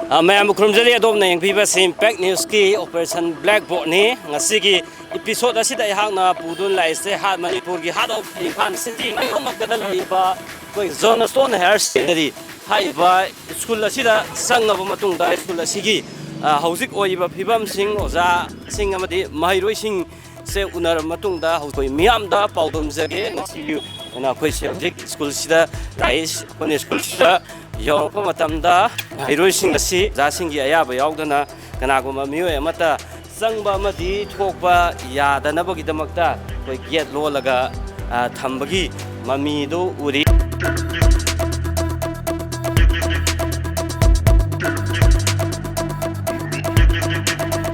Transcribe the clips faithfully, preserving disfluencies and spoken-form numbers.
ꯑ, ꯃꯌꯥꯝꯕꯨ ꯈꯨꯔꯨꯝꯖꯔꯤ꯫ ꯑꯗꯣꯝꯅ ꯌꯦꯡꯕꯤꯕꯁꯤ Impact Newsꯀꯤ Operation Blackboardꯅꯤ꯫ ꯉꯁꯤꯒꯤ episode ꯑꯁꯤꯗ ꯑꯩꯍꯥꯛꯅ ꯄꯨꯗꯨꯅ ꯂꯥꯛꯏꯁꯦ ꯍꯥꯔꯠ ꯃꯅꯤꯄꯨꯔꯒꯤ Heart of Imphal City ꯃꯌꯣꯟꯃꯛꯇꯗ ꯂꯩꯔꯤꯕ ꯑꯩꯈꯣꯏ Johnston Higher Secondary ꯍꯥꯏꯔꯤꯕ ꯁ꯭ꯀꯨꯜ ꯑꯁꯤꯗ ꯆꯪꯉꯕ ꯃꯇꯨꯡꯗ, ꯁ꯭ꯀꯨꯜ ꯑꯁꯤꯒꯤ, ꯑ, ꯍꯧꯖꯤꯛ ꯑꯣꯏꯔꯤꯕ ꯐꯤꯕꯝꯁꯤꯡ, ꯑꯣꯖꯥꯁꯤꯡ ꯑꯃꯗꯤ ꯃꯍꯩꯔꯣꯏꯁꯤꯡ ꯁꯦ ꯎꯅꯔꯕ ꯃꯇꯨꯡꯗ ꯑꯩꯈꯣꯏ ꯃꯤꯌꯥꯝꯗ ꯄꯥꯎꯗꯝꯖꯒꯦ꯫ ꯉꯁꯤꯒꯤ ꯑꯣꯏꯅ ꯑꯩꯈꯣꯏꯁꯦ ꯍꯧꯖꯤꯛ ꯁ꯭ꯀꯨꯜꯁꯤꯗ ꯂꯥꯛꯏ꯫ ꯑꯩꯈꯣꯏꯅ ꯁ꯭ꯀꯨꯜꯁꯤꯗ ꯌꯧꯔꯛꯄ ꯃꯇꯝꯗ ꯃꯍꯩꯔꯣꯏꯁꯤꯡ ꯑꯁꯤ ꯑꯣꯖꯥꯁꯤꯡꯒꯤ ꯑꯌꯥꯕ ꯌꯥꯎꯗꯅ ꯀꯅꯥꯒꯨꯝꯕ ꯃꯤꯑꯣꯏ ꯑꯃꯠꯇ ꯆꯪꯕ ꯑꯃꯗꯤ ꯊꯣꯛꯄ ꯌꯥꯗꯅꯕꯒꯤꯗꯃꯛꯇ ꯑꯩꯈꯣꯏ ꯒꯦꯠ ꯂꯣꯜꯂꯒ, ꯑ, ꯊꯝꯕꯒꯤ ꯃꯃꯤꯗꯨ ꯎꯔꯤ꯫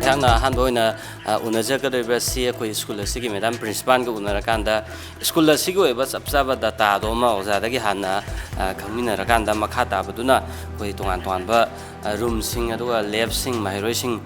ꯑꯩꯍꯥꯛꯅ ꯑꯍꯥꯟꯕ ꯑꯣꯏꯅ ꯑ, ꯎꯅꯖꯒꯗꯧꯔꯤꯕꯁꯤ ꯑꯩꯈꯣꯏ ꯁ꯭ꯀꯨꯜ ꯑꯁꯤꯒꯤ ꯃꯦꯗꯥꯝ ꯄ꯭ꯔꯤꯟꯁꯤꯄꯥꯜꯒ ꯎꯅꯔꯀꯥꯟꯗ, ꯁ꯭ꯀꯨꯜ ꯑꯁꯤꯒꯤ ꯑꯣꯏꯕ ꯆꯞ ꯆꯥꯕ ꯗꯇꯥꯗꯣ ꯑꯃ ꯑꯣꯖꯥꯗꯒꯤ ꯍꯥꯟꯅ, ꯑ, ꯈꯪꯃꯤꯟꯅꯔꯀꯥꯟꯗ, ꯃꯈꯥ ꯇꯥꯕꯗꯨꯅ ꯑꯩꯈꯣꯏ ꯇꯣꯉꯥꯟ ꯇꯣꯉꯥꯟꯕ, ꯑ, ꯔꯨꯝꯁꯤꯡ, ꯑꯗꯨꯒ ꯂꯦꯞꯁꯤꯡ, ꯃꯍꯩꯔꯣꯏꯁꯤꯡ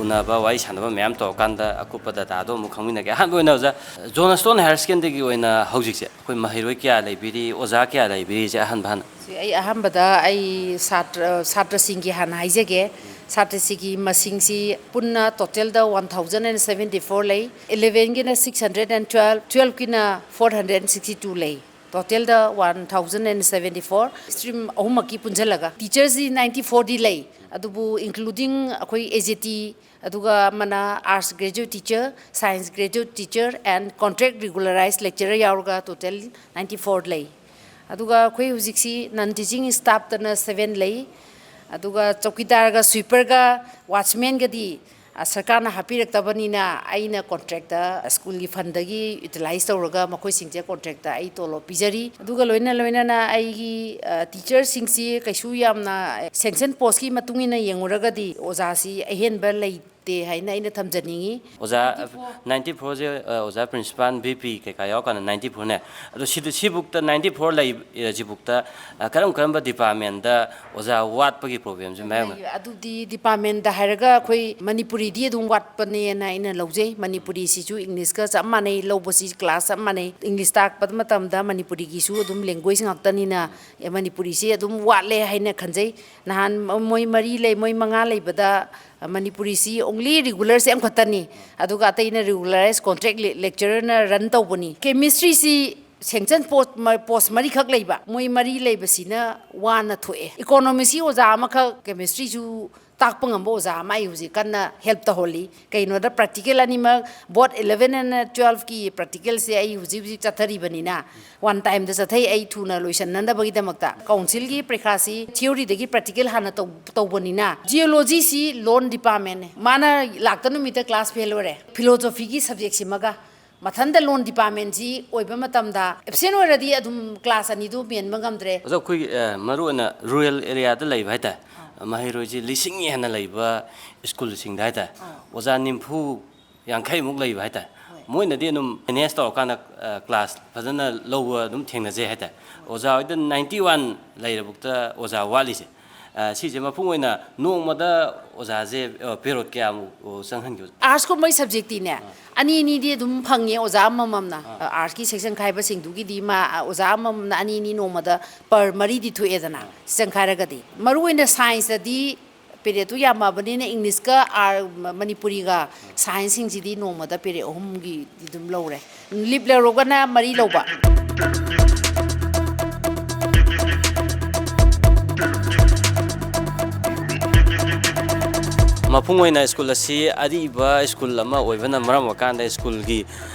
ꯎꯅꯕ, ꯋꯥꯔꯤ ꯁꯥꯟꯅꯕ ꯃꯌꯥꯝ ꯇꯧꯔꯀꯥꯟꯗ ꯑꯀꯨꯞꯄ ꯗꯇꯥꯗꯣ ꯑꯃꯨꯛ ꯈꯪꯃꯤꯟꯅꯒꯦ꯫ ꯑꯍꯥꯟꯕ ꯑꯣꯏꯅ ꯑꯣꯖꯥ, ꯖꯣꯟꯁꯇꯣꯟ ꯍꯥꯌꯔ ꯁꯦꯀꯦꯟꯗꯔꯤꯒꯤ ꯑꯣꯏꯅ ꯍꯧꯖꯤꯛꯁꯦ ꯑꯩꯈꯣꯏ ꯃꯍꯩꯔꯣꯏ ꯀꯌꯥ ꯂꯩꯕꯤꯔꯤ, ꯑꯣꯖꯥ ꯀꯌꯥ ꯂꯩꯕꯤꯔꯤꯁꯦ ꯑꯍꯥꯟꯕ ꯍꯥꯟꯅ? ꯁꯤ ꯑꯩ ꯑꯍꯥꯟꯕꯗ ꯑꯩ ꯁꯥꯇ꯭ꯔ, ꯁꯥꯇ꯭ꯔꯁꯤꯡꯒꯤ ꯍꯥꯟꯅ ꯍꯥꯏꯖꯒꯦ꯫ ꯁꯥꯇ꯭ꯔꯁꯤꯒꯤ ꯃꯁꯤꯡꯁꯤ ꯄꯨꯟꯅ ꯇꯣꯇꯦꯜꯗ one thousand and seventy four ꯂꯩ, ꯏꯂꯦꯚꯦꯟꯒꯤꯅ ꯁꯤꯛꯁ ꯍꯟꯗ꯭ꯔꯦꯠ ꯑꯦꯟ ꯇꯨꯋꯦꯜꯐ, ꯇꯨꯋꯦꯜꯐꯀꯤꯅ ꯐꯣꯔ ꯍꯟꯗ꯭ꯔꯦꯠ ꯁꯤꯛꯁꯇꯤ ꯇꯨ ꯂꯩ꯫ ꯇꯣꯇꯦꯜꯗ one thousand and seventy four, stream ꯑꯍꯨꯝꯃꯛꯀꯤ ꯄꯨꯟꯁꯤꯜꯂꯒ꯫ ꯇꯤꯆꯔꯁꯤ ꯅꯥꯏꯟꯇꯤ ꯐꯣꯔꯗꯤ ꯂꯩ, ꯑꯗꯨꯕꯨ ꯏꯟꯀ꯭ꯂꯨꯗꯤꯡ ꯑꯩꯈꯣꯏ ꯑꯦ ꯖꯦ ꯇꯤ, ꯑꯗꯨꯒ ꯑꯃꯅ arts graduate teacher, science graduate teacher and contract regularized lecturer ꯌꯥꯎꯔꯒ ꯇꯣꯇꯦꯜ ꯅꯥꯏꯟꯇꯤ ꯐꯣꯔ ꯂꯩ꯫ ꯑꯗꯨꯒ ꯑꯩꯈꯣꯏ ꯍꯧꯖꯤꯛꯁꯤ ꯅꯟ ꯇꯤꯆꯤꯡ ꯁ꯭ꯇꯥꯐꯇꯅ ꯁꯕꯦꯟ ꯂꯩ꯫ ꯑꯗꯨꯒ ꯆꯧꯀꯤꯗꯥꯔꯒ ꯁ꯭ꯋꯤꯄꯔꯒ ꯋꯥꯠꯆꯃꯦꯟꯒꯗꯤ, ꯑ, ꯁꯔꯀꯥꯔꯅ ꯍꯥꯞꯄꯤꯔꯛꯇꯕꯅꯤꯅ ꯑꯩꯅ ꯀꯣꯟꯇ꯭ꯔꯦꯛꯇ ꯁ꯭ꯀꯨꯜꯒꯤ ꯐꯟꯗꯒꯤ ꯌꯨꯇꯤꯂꯥꯏꯁ ꯇꯧꯔꯒ ꯃꯈꯣꯏꯁꯤꯡꯁꯦ ꯀꯣꯟꯇ꯭ꯔꯦꯛꯇ ꯑꯩ ꯇꯣꯂꯣꯞ ꯄꯤꯖꯔꯤ꯫ ꯑꯗꯨꯒ ꯂꯣꯏꯅ ꯂꯣꯏꯅꯅ ꯑꯩꯒꯤ, ꯑ, ꯇꯤꯆꯔꯁꯤꯡꯁꯤ ꯀꯩꯁꯨ ꯌꯥꯝꯅ ꯁꯦꯡꯁꯟ ꯄꯣꯁꯀꯤ ꯃꯇꯨꯡ ꯏꯟꯅ ꯌꯦꯡꯉꯨꯔꯒꯗꯤ ꯑꯣꯖꯥꯁꯤ ꯑꯍꯦꯟꯕ ꯂꯩ꯫ ꯇꯦ ꯍꯥꯏꯅ ꯑꯩꯅ ꯊꯝꯖꯅꯤꯡꯉꯤ꯫ ꯑꯣꯖꯥ, ꯅꯥꯏꯟꯇꯤ ꯐꯣꯔꯁꯦ, ꯑ, ꯑꯣꯖꯥ ꯄ꯭ꯔꯤꯟꯁꯤꯄꯥꯜ, ꯚꯤ ꯄꯤ ꯀꯩꯀꯥ ꯌꯥꯎꯔꯀꯥꯟꯗ ꯅꯥꯏꯟꯇꯤ ꯐꯣꯔꯅꯦ꯫ ꯑꯗꯣ ꯁꯤꯗ, ꯁꯤꯕꯨꯛꯇ ꯅꯥꯏꯟꯇꯤ ꯐꯣꯔ ꯂꯩ, ꯑ, ꯁꯤꯕꯨꯛꯇ, ꯑ, ꯀꯔꯝ ꯀꯔꯝꯕ ꯗꯤꯄꯥꯔꯠꯃꯦꯟꯗ ꯑꯣꯖꯥ ꯋꯥꯠꯄꯒꯤ ꯄ꯭ꯔꯣꯕ꯭ꯂꯦꯝꯁꯦ ꯃꯌꯥꯝ ꯂꯩ꯫ ꯑꯗꯨꯗꯤ ꯗꯤꯄꯥꯔꯠꯃꯦꯟꯗ ꯍꯥꯏꯔꯒ ꯑꯩꯈꯣꯏ ꯃꯅꯤꯄꯨꯔꯤꯗꯤ ꯑꯗꯨꯝ ꯋꯥꯠꯄꯅꯦꯅ ꯑꯩꯅ ꯂꯧꯖꯩ꯫ ꯃꯅꯤꯄꯨꯔꯤꯁꯤꯁꯨ ꯏꯪꯂꯤꯁꯀ ꯆꯞ ꯃꯥꯟꯅꯩ, ꯂꯧꯕꯁꯤ ꯀ꯭ꯂꯥꯁ ꯆꯞ ꯃꯥꯟꯅꯩ꯫ ꯏꯪꯂꯤꯁ ꯇꯥꯛꯄ ꯃꯇꯝꯗ ꯃꯅꯤꯄꯨꯔꯤꯒꯤꯁꯨ ꯑꯗꯨꯝ ꯂꯦꯡꯒ꯭ꯋꯦꯖ ꯉꯥꯛꯇꯅꯤꯅ, ꯑꯦ, ꯃꯅꯤꯄꯨꯔꯤꯁꯤ ꯑꯗꯨꯝ ꯋꯥꯠꯂꯦ ꯍꯥꯏꯅ ꯈꯟꯖꯩ꯫ ꯅꯍꯥꯟ ꯃꯣꯏ ꯃꯔꯤ ꯂꯩ, ꯃꯣꯏ ꯃꯉꯥ ꯂꯩꯕꯗ ꯃꯅꯤꯄꯨꯔꯤꯁꯤ only regularꯁꯦ ꯑꯃꯈꯛꯇꯅꯤ꯫ ꯑꯗꯨꯒ ꯑꯇꯩꯅ regularized contract lecturerꯅ run ꯇꯧꯕꯅꯤ꯫ ꯀꯦꯃꯤꯁꯇ꯭ꯔꯤꯁꯤ ꯁꯦꯡꯁꯟ ꯄꯣꯁ ꯃ-, ꯄꯣꯁ ꯃꯔꯤꯈꯛ ꯂꯩꯕ, ꯃꯣꯏ ꯃꯔꯤ ꯂꯩꯕꯁꯤꯅ ꯋꯥꯅ ꯊꯣꯛꯑꯦ꯫ ꯏꯀꯣꯅꯣꯃꯤꯛꯁꯀꯤ ꯑꯣꯖꯥ ꯑꯃꯈꯛ, ꯀꯦꯃꯤꯁꯇ꯭ꯔꯤꯁꯨ ꯇꯥꯛꯄ ꯉꯝꯕ ꯑꯣꯖꯥ ꯑꯃ ꯑꯩ ꯍꯧꯖꯤꯛ ꯀꯟꯅ help ꯇꯧꯍꯜꯂꯤ꯫ ꯀꯩꯅꯣꯗ, practical ꯑꯅꯤꯃꯛ, both eleven and twelveꯀꯤ practicalꯁꯦ ꯑꯩ ꯍꯧꯖꯤꯛ ꯍꯧꯖꯤꯛ ꯆꯠꯊꯔꯤꯕꯅꯤꯅ, one timeꯗ ꯆꯠꯊꯩ꯫ ꯑꯩ ꯊꯨꯅ ꯂꯣꯏꯁꯤꯟꯅꯅꯕꯒꯤꯗꯃꯛꯇ councilꯒꯤ ꯄꯔꯤꯈꯥꯁꯤ theoryꯗꯒꯤ practical ꯍꯥꯟꯅ ꯇꯧ-, ꯇꯧꯕꯅꯤꯅ, geologyꯁꯤ loan departmentꯅꯦ꯫ ꯃꯥꯅ ꯂꯥꯛꯇ ꯅꯨꯃꯤꯠꯇ class fail ꯑꯣꯏꯔꯦ꯫ Philosophyꯒꯤ subjectꯁꯤꯃꯒ꯫ ꯃꯊꯟꯇ loan departmentꯁꯤ ꯑꯣꯏꯕ ꯃꯇꯝꯗ absent ꯑꯣꯏꯔꯗꯤ ꯑꯗꯨꯝ class ꯑꯅꯤꯗꯨ ꯃꯦꯟꯕ ꯉꯝꯗ꯭ꯔꯦ꯫ ꯑꯣꯖꯥ, ꯑꯩꯈꯣꯏꯒꯤ, ꯑ, ꯃꯔꯨꯑꯣꯏꯅ rural areaꯗ ꯂꯩꯕ ꯍꯥꯏꯇꯥꯔꯦ, ꯑꯥ꯫ ꯃꯍꯩꯔꯣꯏꯁꯤ ꯂꯤꯁꯤꯡ ꯍꯦꯟꯅ ꯂꯩꯕ ꯁ꯭ꯀꯨꯜꯁꯤꯡꯗ ꯍꯥꯏꯇꯥꯔꯦ, ꯑꯥ꯫ ꯑꯣꯖꯥ ꯅꯤꯐꯨ ꯌꯥꯡꯈꯩꯃꯨꯛ ꯂꯩꯕ ꯍꯥꯏꯇꯥꯔꯦ, ꯍꯣꯏ꯫ ꯃꯣꯏꯅꯗꯤ ꯑꯗꯨꯝ manage ꯇꯧꯔꯀꯥꯟꯗ, ꯑ, class ꯐꯖꯅ ꯂꯧꯕ ꯑꯗꯨꯝ ꯊꯦꯡꯅꯖꯩ ꯍꯥꯏꯇꯥꯔꯦ꯫ ꯑꯣꯖꯥ ꯍꯣꯏꯗ ninety one ꯂꯩꯔꯕꯨꯛꯇ ꯑꯣꯖꯥ ꯋꯥꯠꯂꯤꯁꯦ꯫ ꯑ, ꯁꯤꯁꯦ ꯃꯄꯨꯡ ꯑꯣꯏꯅ ꯅꯣꯡꯃꯗ ꯑꯣꯖꯥꯁꯦ, ꯑ, period ꯀꯌꯥꯃꯨꯛ, ꯑꯣ, ꯆꯪꯍꯟꯒꯦ? Artsꯀꯨꯝꯕꯒꯤ subjectꯇꯤꯅꯦ, ꯑꯥ꯫ ꯑꯅꯤ ꯑꯅꯤꯗꯤ ꯑꯗꯨꯝ ꯐꯪꯉꯦ ꯑꯣꯖꯥ ꯑꯃꯃꯝꯅ꯫ ꯑꯥ꯫ Artsꯀꯤ section ꯈꯥꯏꯕꯁꯤꯡꯗꯨꯒꯤꯗꯤ ꯃꯥ, ꯑ, ꯑꯣꯖꯥ ꯑꯃꯃꯝꯅ ꯑꯅꯤ ꯑꯅꯤ ꯅꯣꯡꯃꯗ per ꯃꯔꯤꯗꯤ ꯊꯣꯛꯑꯦꯗꯅ, ꯑꯥ꯫ Section ꯈꯥꯏꯔꯒꯗꯤ꯫ ꯃꯔꯨꯑꯣꯏꯅ scienceꯇꯗꯤ periodꯇꯨ ꯌꯥꯝꯃꯕꯅꯤꯅ Englishꯀ ꯑꯥꯔ-, ꯃ-, ꯃꯅꯤꯄꯨꯔꯤꯒ scienceꯁꯤꯡꯁꯤꯗꯤ ꯅꯣꯡꯃꯗ period ꯑꯍꯨꯝꯒꯤꯗꯤ ꯑꯗꯨꯝ ꯂꯧꯔꯦ꯫ ꯂꯤꯞ ꯂꯧꯔꯒꯅ ꯃꯔꯤ ꯂꯧꯕ꯫ ꯃꯄꯨꯡ ꯑꯣꯏꯅ ꯁ꯭ꯀꯨꯜ ꯑꯁꯤ ꯑꯔꯤꯕ ꯁ꯭ꯀꯨꯜ ꯑꯃ ꯑꯣꯏꯕꯅ ꯃꯔꯝ ꯑꯣꯏꯔꯀꯥꯟꯗ ꯁ꯭ꯀꯨꯜꯒꯤ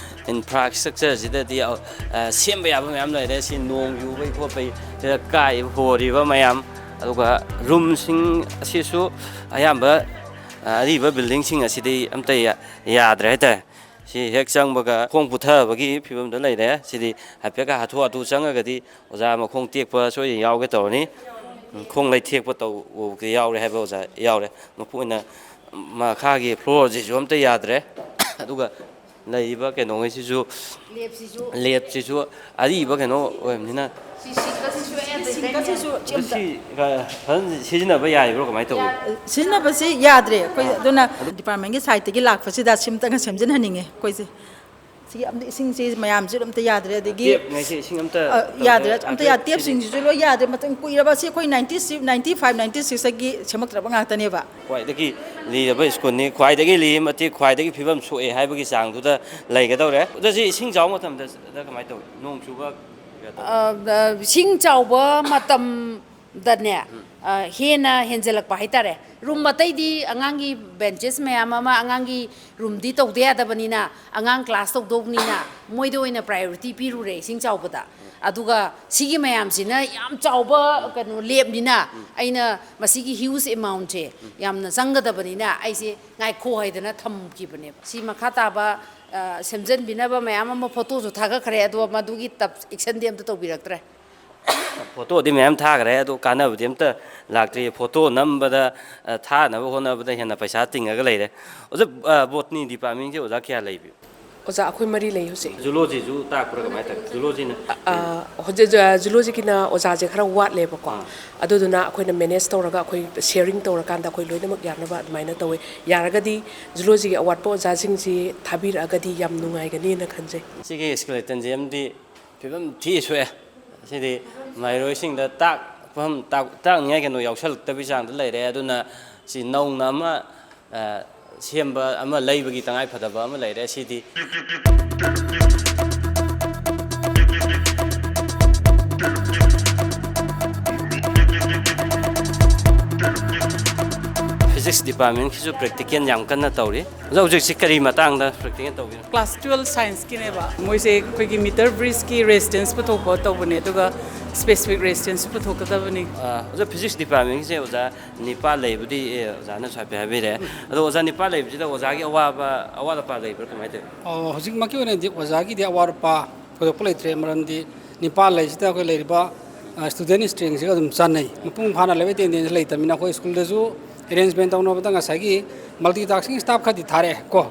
infrastructureꯁꯤꯗꯗꯤ, ꯑ, ꯁꯦꯝꯕ ꯌꯥꯕ ꯃꯌꯥꯝ ꯂꯩꯔꯦ꯫ ꯁꯤ ꯅꯣꯡ ꯌꯨꯕꯒꯤ ꯈꯣꯠꯄꯒꯤ, ꯁꯤꯗ ꯀꯥꯏꯕ ꯍꯣꯔꯤꯕ ꯃꯌꯥꯝ, ꯑꯗꯨꯒ roomꯁꯤꯡ ꯑꯁꯤꯁꯨ ꯑꯌꯥꯝꯕ, ꯑ, ꯑꯔꯤꯕ buildingꯁꯤꯡ ꯑꯁꯤꯗꯤ ꯑꯝꯇ ꯌꯥ-, ꯌꯥꯗ꯭ꯔꯦ ꯍꯥꯏꯇꯥꯔꯦ꯫ ꯁꯤ ꯍꯦꯛ ꯆꯪꯕꯒ ꯈꯣꯡ ꯄꯨꯊꯕꯒꯤ ꯐꯤꯕꯝꯗ ꯂꯩꯔꯦ꯫ ꯁꯤꯗꯤ ꯍꯥꯏꯐꯦꯠꯀ ꯍꯥꯊꯨ ꯍꯥꯊꯨ ꯆꯪꯉꯒꯗꯤ ꯑꯣꯖꯥ ꯃꯈꯣꯡ ꯇꯦꯛꯄ ꯁꯣꯏꯗꯅ ꯌꯥꯎꯒꯦ ꯇꯧꯔꯅꯤ꯫ ꯎꯝ, ꯈꯣꯡ ꯂꯩꯊꯦꯛꯄ ꯇꯧꯕ ꯌꯥꯎꯔꯦ ꯍꯥꯏꯕ ꯑꯣꯖꯥ ꯌꯥꯎꯔꯦ꯫ ꯃꯄꯨ ꯑꯣꯏꯅ ꯃꯈꯥꯒꯤ floorꯁꯤꯁꯨ ꯑꯝꯇ ꯌꯥꯗ꯭ꯔꯦ꯫ ꯑꯗꯨꯒ ꯂꯩꯔꯤꯕ ꯀꯩꯅꯣꯉꯩꯁꯤꯁꯨ, ꯂꯦꯞꯁꯤꯁꯨ ꯑꯔꯤꯕ ꯀꯩꯅꯣ ꯑꯣꯏꯕꯅꯤꯅ꯫ ꯁꯤꯡꯒꯠꯁꯤꯁꯨ ꯑꯗꯨ ꯁꯤ ꯐꯖꯅ ꯁꯤꯖꯤꯟꯅꯕ ꯌꯥꯔꯤꯕ꯭ꯔꯣ, ꯀꯃꯥꯏꯅ ꯇꯧꯏ? ꯁꯤꯖꯤꯟꯅꯕꯁꯦ ꯌꯥꯗ꯭ꯔꯦ ꯑꯩꯈꯣꯏ꯫ ꯑꯗꯨꯅ departmentꯀꯤ sideꯇꯒꯤ ꯂꯥꯛꯄꯁꯤꯗ ꯁꯤꯝꯇꯪꯒ ꯁꯦꯝꯖꯤꯟꯍꯟꯅꯤꯡꯉꯦ ꯑꯩꯈꯣꯏꯁꯦ꯫ ꯁꯤꯒꯤ ꯑꯝꯇ, ꯏꯁꯤꯡꯁꯤ ꯃꯌꯥꯝꯁꯤ ꯑꯝꯇ ꯌꯥꯗ꯭ꯔꯦ꯫ ꯑꯗꯒꯤ ꯇꯦꯞꯉꯩꯁꯦ ꯏꯁꯤꯡ ꯑꯝꯇ ꯑ, ꯇꯧꯗ꯭ꯔꯦ, ꯌꯥꯗ꯭ꯔꯦ, ꯑꯝꯇ ꯌꯥ-, ꯇꯦꯞꯁꯤꯡꯁꯤꯁꯨ ꯂꯣꯏ ꯌꯥꯗ꯭ꯔꯦ꯫ ꯃꯇꯝ ꯀꯨꯏꯔꯕ, ꯁꯤ ꯑꯩꯈꯣꯏ ninety six, ninety five, ninety sixꯇꯒꯤ ꯁꯦꯝꯃꯛꯇ꯭ꯔꯕ ꯉꯥꯛꯇꯅꯦꯕ꯫ ꯈ꯭ꯋꯥꯏꯗꯒꯤ ꯂꯤꯔꯕ ꯁ꯭ꯀꯨꯜꯅꯤ, ꯈ꯭ꯋꯥꯏꯗꯒꯤ ꯂꯤꯔꯤ ꯃꯇꯤꯛ, ꯈ꯭ꯋꯥꯏꯗꯒꯤ ꯐꯤꯕꯝ ꯁꯣꯛꯑꯦ ꯍꯥꯏꯕꯒꯤ ꯆꯥꯡꯗꯨꯗ ꯂꯩꯒꯗꯧꯔꯦ꯫ ꯑꯗ ꯁꯤ ꯏꯁꯤꯡ ꯆꯥꯎꯕ ꯃꯇꯝꯗ ꯀꯃꯥꯏꯅ ꯇꯧꯏ? ꯅꯣꯡ ꯆꯨꯕ? ꯑ, ꯑ, ꯏꯁꯤꯡ ꯆꯥꯎꯕ ꯃꯇꯝꯗꯅꯦ, ꯎꯝ꯫ ꯑ, ꯍꯦꯟꯅ ꯍꯦꯟꯖꯜꯂꯛꯄ ꯍꯥꯏꯇꯥꯔꯦ꯫ Room ꯑꯇꯩꯗꯤ ꯑꯉꯥꯡꯒꯤ benches ꯃꯌꯥꯝ ꯑꯃ, ꯑꯉꯥꯡꯒꯤ roomꯗꯤ ꯇꯧꯗ ꯌꯥꯗꯕꯅꯤꯅ, ꯑꯉꯥꯡ class ꯇꯧꯗꯧꯕꯅꯤꯅ ꯃꯣꯏꯗ ꯑꯣꯏꯅ priority ꯄꯤꯔꯨꯔꯦ ꯏꯁꯤꯡ ꯆꯥꯎꯕꯗ꯫ ꯑꯗꯨꯒ ꯁꯤꯒꯤ ꯃꯌꯥꯝꯁꯤꯅ ꯌꯥꯝ ꯆꯥꯎꯕ ꯀꯩꯅꯣ ꯂꯦꯞꯅꯤꯅ, ꯑꯩꯅ ꯃꯁꯤꯒꯤ huge amountꯁꯦ ꯌꯥꯝꯅ ꯆꯪꯒꯗꯕꯅꯤꯅ ꯑꯩꯁꯦ ꯉꯥꯏꯈꯣ ꯍꯥꯏꯗꯅ ꯊꯝꯈꯤꯕꯅꯦꯕ꯫ ꯁꯤ ꯃꯈꯥ ꯇꯥꯕ, ꯑ, ꯁꯦꯝꯖꯟꯕꯤꯅꯕ ꯃꯌꯥꯝ ꯑꯃ photoꯁꯨ ꯊꯥꯒꯠꯈ꯭ꯔꯦ, ꯑꯗꯣ ꯃꯗꯨꯒꯤ ꯇꯞ-, actionꯗꯤ ꯑꯝꯇ ꯇꯧꯕꯤꯔꯛꯇ꯭ꯔꯦ꯫ Photoꯗꯤ ꯃꯌꯥꯝ ꯊꯥꯈ꯭ꯔꯦ, ꯑꯗꯣ ꯀꯥꯟꯅꯕꯗꯤ ꯑꯝꯇ ꯂꯥꯛꯇ꯭ꯔꯤ꯫ Photo ꯅꯝꯕꯗ, ꯑ, ꯊꯥꯅꯕ ꯍꯣꯠꯅꯕꯗ ꯍꯦꯟꯅ ꯄꯩꯁꯥ ꯇꯤꯡꯉꯒ ꯂꯩꯔꯦ꯫ ꯑꯣꯖꯥ, ꯑ, botany departmentꯁꯦ ꯑꯣꯖꯥ ꯀꯌꯥ ꯂꯩꯕꯤ? ꯑꯣꯖꯥ ꯑꯩꯈꯣꯏ ꯃꯔꯤ ꯂꯩ ꯍꯧꯖꯤꯛ꯫ Zoologyꯁꯨ ꯇꯥꯛꯄ꯭ꯔꯥ, ꯀꯃꯥꯏꯅ ꯇꯧꯏ? Zoologyꯅ? ꯑ, ꯍꯧꯖꯤꯛ ꯖ-, zoologyꯒꯤꯅ ꯑꯣꯖꯥꯁꯦ ꯈꯔ ꯋꯥꯠꯂꯦꯕꯀꯣ꯫ ꯑꯥ꯫ ꯑꯗꯨꯗꯨꯅ ꯑꯩꯈꯣꯏꯅ manage ꯇꯧꯔꯒ, ꯑꯩꯈꯣꯏ sharing ꯇꯧꯔꯀꯥꯟꯗ ꯑꯩꯈꯣꯏ ꯂꯣꯏꯅꯃꯛ ꯌꯥꯅꯕ ꯑꯗꯨꯃꯥꯏꯅ ꯇꯧꯋꯦ꯫ ꯌꯥꯔꯒꯗꯤ zoologyꯒꯤ ꯑꯋꯥꯠꯄ ꯑꯣꯖꯥꯁꯤꯡꯁꯤ ꯊꯥꯕꯤꯔꯛꯑꯒꯗꯤ ꯌꯥꯝ ꯅꯨꯡꯉꯥꯏꯒꯅꯤꯅ ꯈꯟꯖꯩ꯫ ꯁꯤꯒꯤ skeletonꯁꯦ ꯑꯃꯗꯤ ꯐꯤꯕꯝ ꯊꯤ ꯁꯣꯛꯑꯦ꯫ ꯁꯤꯗꯤ ꯃꯍꯩꯔꯣꯏꯁꯤꯡꯗ ꯇꯥꯛꯐꯝ, ꯇꯥꯛ-, ꯇꯥꯛꯅꯤꯡꯉꯥꯏ ꯀꯩꯅꯣ ꯌꯥꯎꯁꯜꯂꯛꯇꯕꯒꯤ ꯆꯥꯡꯗ ꯂꯩꯔꯦ꯫ ꯑꯗꯨꯅ ꯁꯤ ꯅꯧꯅ ꯑꯃ, ꯑ, ꯁꯦꯝꯕ ꯑꯃ ꯂꯩꯕꯒꯤ ꯇꯉꯥꯏ ꯐꯗꯕ ꯑꯃ ꯂꯩꯔꯦ꯫ ꯁꯤꯗꯤ Physics departmentꯀꯤꯁꯨ practical ꯌꯥꯝ ꯀꯟꯅ ꯇꯧꯔꯤ꯫ ꯑꯗꯣ ꯍꯧꯖꯤꯛꯁꯤ ꯀꯔꯤ ꯃꯇꯥꯡꯗ practical ꯇꯧꯕꯤꯅꯣ? Class twelve scienceꯀꯤꯅꯦꯕ꯫ ꯃꯣꯏꯁꯦ ꯑꯩꯈꯣꯏꯒꯤ meter bridgeꯀꯤ resistance ꯄꯨꯊꯣꯛꯄ ꯇꯧꯕꯅꯦ, ꯑꯗꯨꯒ specific resistance ꯄꯨꯊꯣꯛꯀꯗꯕꯅꯤ꯫ ꯑ, ꯑꯣꯖꯥ, physics departmentꯁꯦ ꯑꯣꯖꯥ ꯅꯤꯄꯥꯜ ꯂꯩꯕꯨꯗꯤ, ꯑꯦ, ꯑꯣꯖꯥꯅꯁꯨ ꯍꯥꯏꯐꯦꯠ ꯍꯥꯏꯕꯤꯔꯦ꯫ ꯑꯗꯣ ꯑꯣꯖꯥ ꯅꯤꯄꯥꯜ ꯂꯩꯕꯁꯤꯗ ꯑꯣꯖꯥꯒꯤ ꯑꯋꯥꯕ, ꯑꯋꯥꯠ ꯑꯄꯥ ꯂꯩꯕ꯭ꯔꯥ, ꯀꯃꯥꯏꯅ ꯇꯧꯋꯤ? ꯑꯣ, ꯍꯧꯖꯤꯛꯃꯛꯀꯤ ꯑꯣꯏꯅꯗꯤ ꯑꯣꯖꯥꯒꯤꯗꯤ ꯑꯋꯥꯠ ꯑꯄꯥ ꯊꯣꯏꯗꯣꯛꯄ ꯂꯩꯇ꯭ꯔꯦ, ꯃꯔꯝꯗꯤ ꯅꯤꯄꯥꯜ ꯂꯩꯁꯤꯗ ꯑꯩꯈꯣꯏ ꯂꯩꯔꯤꯕ, ꯑ, student strengthꯁꯤꯒ ꯑꯗꯨꯝ ꯆꯥꯟꯅꯩ꯫ ꯃꯄꯨꯡ ꯐꯥꯅ ꯂꯩꯕ attendance ꯂꯩꯇꯕꯅꯤꯅ ꯑꯩꯈꯣꯏ ꯁ꯭ꯀꯨꯜꯗꯁꯨ ꯑꯦꯔꯦꯟꯖꯃꯦꯟ ꯇꯧꯅꯕꯗ ꯉꯁꯥꯏꯒꯤ ꯃꯜꯇꯤ ꯇꯥꯁꯀꯤꯡ ꯁ꯭ꯇꯥꯐ ꯈꯔꯗꯤ ꯊꯥꯔꯛꯑꯦ ꯀꯣ꯫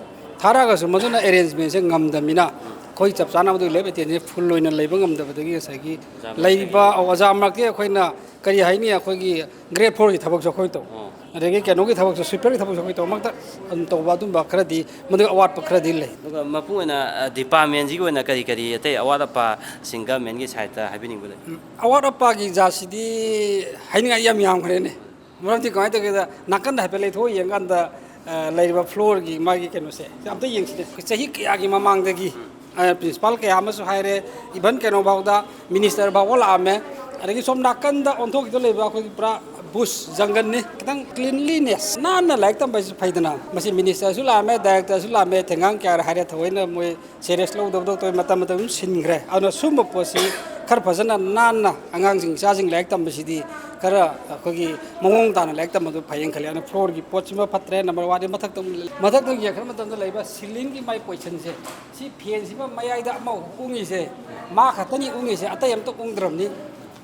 ꯊꯥꯔꯛꯑꯒꯁꯨ ꯃꯗꯨꯅ ꯑꯦꯔꯦꯟꯖꯃꯦꯟꯁꯦ ꯉꯝꯗꯕꯅꯤꯅ ꯑꯩꯈꯣꯏ ꯆꯞ ꯆꯥꯅ ꯃꯗꯨꯒꯤ ꯂꯦꯞ ꯑꯦꯇꯦꯟꯗꯦꯟꯁ ꯐꯨꯜ ꯑꯣꯏꯅ ꯂꯩꯕ ꯉꯝꯗꯕꯗꯒꯤ ꯉꯁꯥꯏꯒꯤ ꯑꯣꯖꯥ ꯃꯔꯛꯇꯒꯤ ꯂꯩꯔꯤꯕ ꯑꯣꯖꯥ ꯃꯔꯛꯇ ꯑꯩꯈꯣꯏꯅ ꯀꯔꯤ ꯍꯥꯏꯅꯤ, ꯑꯩꯈꯣꯏꯒꯤ ꯒ꯭ꯔꯦꯗ ꯐꯣꯔꯒꯤ ꯊꯕꯛꯁꯨ ꯑꯩꯈꯣꯏ ꯇꯧ, ꯑꯣ꯫ ꯑꯗꯒꯤ ꯀꯩꯅꯣꯒꯤ ꯊꯕꯛꯁꯨ, ꯁ꯭ꯋꯤꯄꯔꯒꯤ ꯊꯕꯛꯁꯨ ꯑꯩꯈꯣꯏ ꯇꯧ, ꯃꯔꯛꯇ ꯑꯗꯨꯝ ꯇꯧꯕ ꯑꯗꯨꯝꯕ ꯈꯔꯗꯤ, ꯃꯗꯨ ꯑꯋꯥꯠꯄ ꯈꯔꯗꯤ ꯂꯩ꯫ ꯑꯗꯨꯒ ꯃꯄꯨꯡ ꯑꯣꯏꯅ, ꯑ, ꯗꯤꯄꯥꯔꯠꯃꯦꯟꯁꯤꯒꯤ ꯑꯣꯏꯅ ꯀꯔꯤ ꯀꯔꯤ ꯑꯇꯩ ꯑꯋꯥꯠ ꯑꯄꯥꯁꯤꯡ ꯒꯃꯦꯟꯒꯤ ꯁꯥꯏꯠꯇ ꯍꯥꯏꯕꯤꯅꯤꯡꯕ ꯂꯩ? ꯎꯝ, ꯑꯋꯥꯠ ꯑꯄꯥꯒꯤ ꯖꯥꯠꯁꯤꯗꯤ ꯍꯥꯏꯅꯤꯡꯉꯥꯏ ꯌꯥꯝ ꯌꯥꯝꯈ꯭ꯔꯦꯅꯦ꯫ ꯃꯔꯝꯗꯤ ꯀꯃꯥꯏꯅ ꯇꯧꯒꯦꯗ, ꯅꯥꯀꯟꯗ ꯍꯥꯏꯐꯦꯠ ꯂꯩꯊꯣꯛꯑ ꯌꯦꯡꯀꯥꯟꯗ, ꯑ, ꯂꯩꯔꯤꯕ ꯐ꯭ꯂꯣꯔꯒꯤ ꯃꯥꯒꯤ ꯀꯩꯅꯣꯁꯦ, ꯁꯤ ꯑꯝꯇ ꯌꯦꯡꯁꯤꯅꯦ꯫ ꯑꯩꯈꯣꯏ ꯆꯍꯤ ꯀꯌꯥꯒꯤ ꯃꯃꯥꯡꯗꯒꯤ, ꯑ, ꯄ꯭ꯔꯤꯟꯁꯤꯄꯥꯜ ꯀꯌꯥ ꯑꯃꯁꯨ ꯍꯥꯏꯔꯦ, ꯏꯚꯟ ꯀꯩꯅꯣ ꯐꯥꯎꯗ, ꯃꯤꯅꯤꯁꯇꯔ ꯐꯥꯎꯕ ꯂꯥꯛꯑꯝꯃꯦ꯫ ꯑꯗꯒꯤ ꯁꯣꯝ ꯅꯥꯀꯟꯗ ꯑꯣꯟꯊꯣꯛꯈꯤꯗ ꯂꯩꯕ ꯑꯩꯈꯣꯏꯒꯤ ꯄꯨꯔꯥ ꯕꯨꯁ ꯖꯪꯒꯜꯅꯤ꯫ ꯈꯤꯇꯪ ꯀ꯭ꯂꯤꯟꯂꯤꯅꯦꯁ, ꯅꯥꯟꯅ ꯂꯥꯏꯔꯤꯛ ꯇꯝꯕ ꯍꯥꯏꯁꯤ ꯐꯩꯗꯅ꯫ ꯃꯁꯤ ꯃꯤꯅꯤꯁꯇꯔꯁꯨ ꯂꯥꯛꯑꯝꯃꯦ, ꯗꯥꯏꯔꯦꯛꯇꯔꯁꯨ ꯂꯥꯛꯑꯝꯃꯦ, ꯊꯦꯡꯒꯥꯡ ꯀꯌꯥꯔ ꯍꯥꯏꯔꯦ, ꯊꯑꯣꯏꯅ ꯃꯣꯏ ꯁꯦꯔꯤꯌꯁ ꯂꯧꯗꯕꯗꯧ ꯇꯧꯋꯤ, ꯃꯇꯝ ꯃꯇꯝ ꯑꯗꯨꯝ ꯁꯤꯟꯈ꯭ꯔꯦ꯫ ꯑꯗꯨꯅ ꯁꯨꯝꯕ ꯄꯣꯠꯁꯤ ꯈꯔ ꯐꯖꯅ ꯅꯥꯟꯅ ꯑꯉꯥꯡꯁꯤꯡ, ꯏꯆꯥꯁꯤꯡ ꯂꯥꯏꯔꯤꯛ ꯇꯝꯕꯁꯤꯗꯤ ꯈꯔ ꯑꯩꯈꯣꯏꯒꯤ ꯃꯑꯣꯡ ꯇꯥꯅ ꯂꯥꯏꯔꯤꯛ ꯇꯝꯕꯗꯨ ꯐꯩꯌꯦꯅ ꯈꯜꯂꯤ꯫ ꯑꯗꯨꯅ ꯐ꯭ꯂꯣꯔꯒꯤ ꯄꯣꯠꯁꯤꯃ ꯐꯠꯇ꯭ꯔꯦ, ꯅꯝꯕꯔ ꯋꯥꯟꯗꯤ꯫ ꯃꯊꯛꯇ ꯑꯃꯨꯛ, ꯃꯊꯛꯇ ꯌꯦꯡꯈꯠꯄ ꯃꯇꯝꯗ ꯂꯩꯕ ꯁꯤꯂꯤꯡꯒꯤ ꯃꯥꯏ ꯄꯣꯖꯤꯁꯟꯁꯦ, ꯁꯤ ꯐꯦꯟꯁꯤꯃ ꯃꯌꯥꯏꯗ ꯑꯃ ꯎꯡꯉꯤꯁꯦ, ꯃꯥ ꯈꯛꯇꯅꯤ ꯎꯡꯉꯤꯁꯦ, ꯑꯇꯩ ꯑꯝꯇ ꯎꯡꯗ꯭ꯔꯕꯅꯤ꯫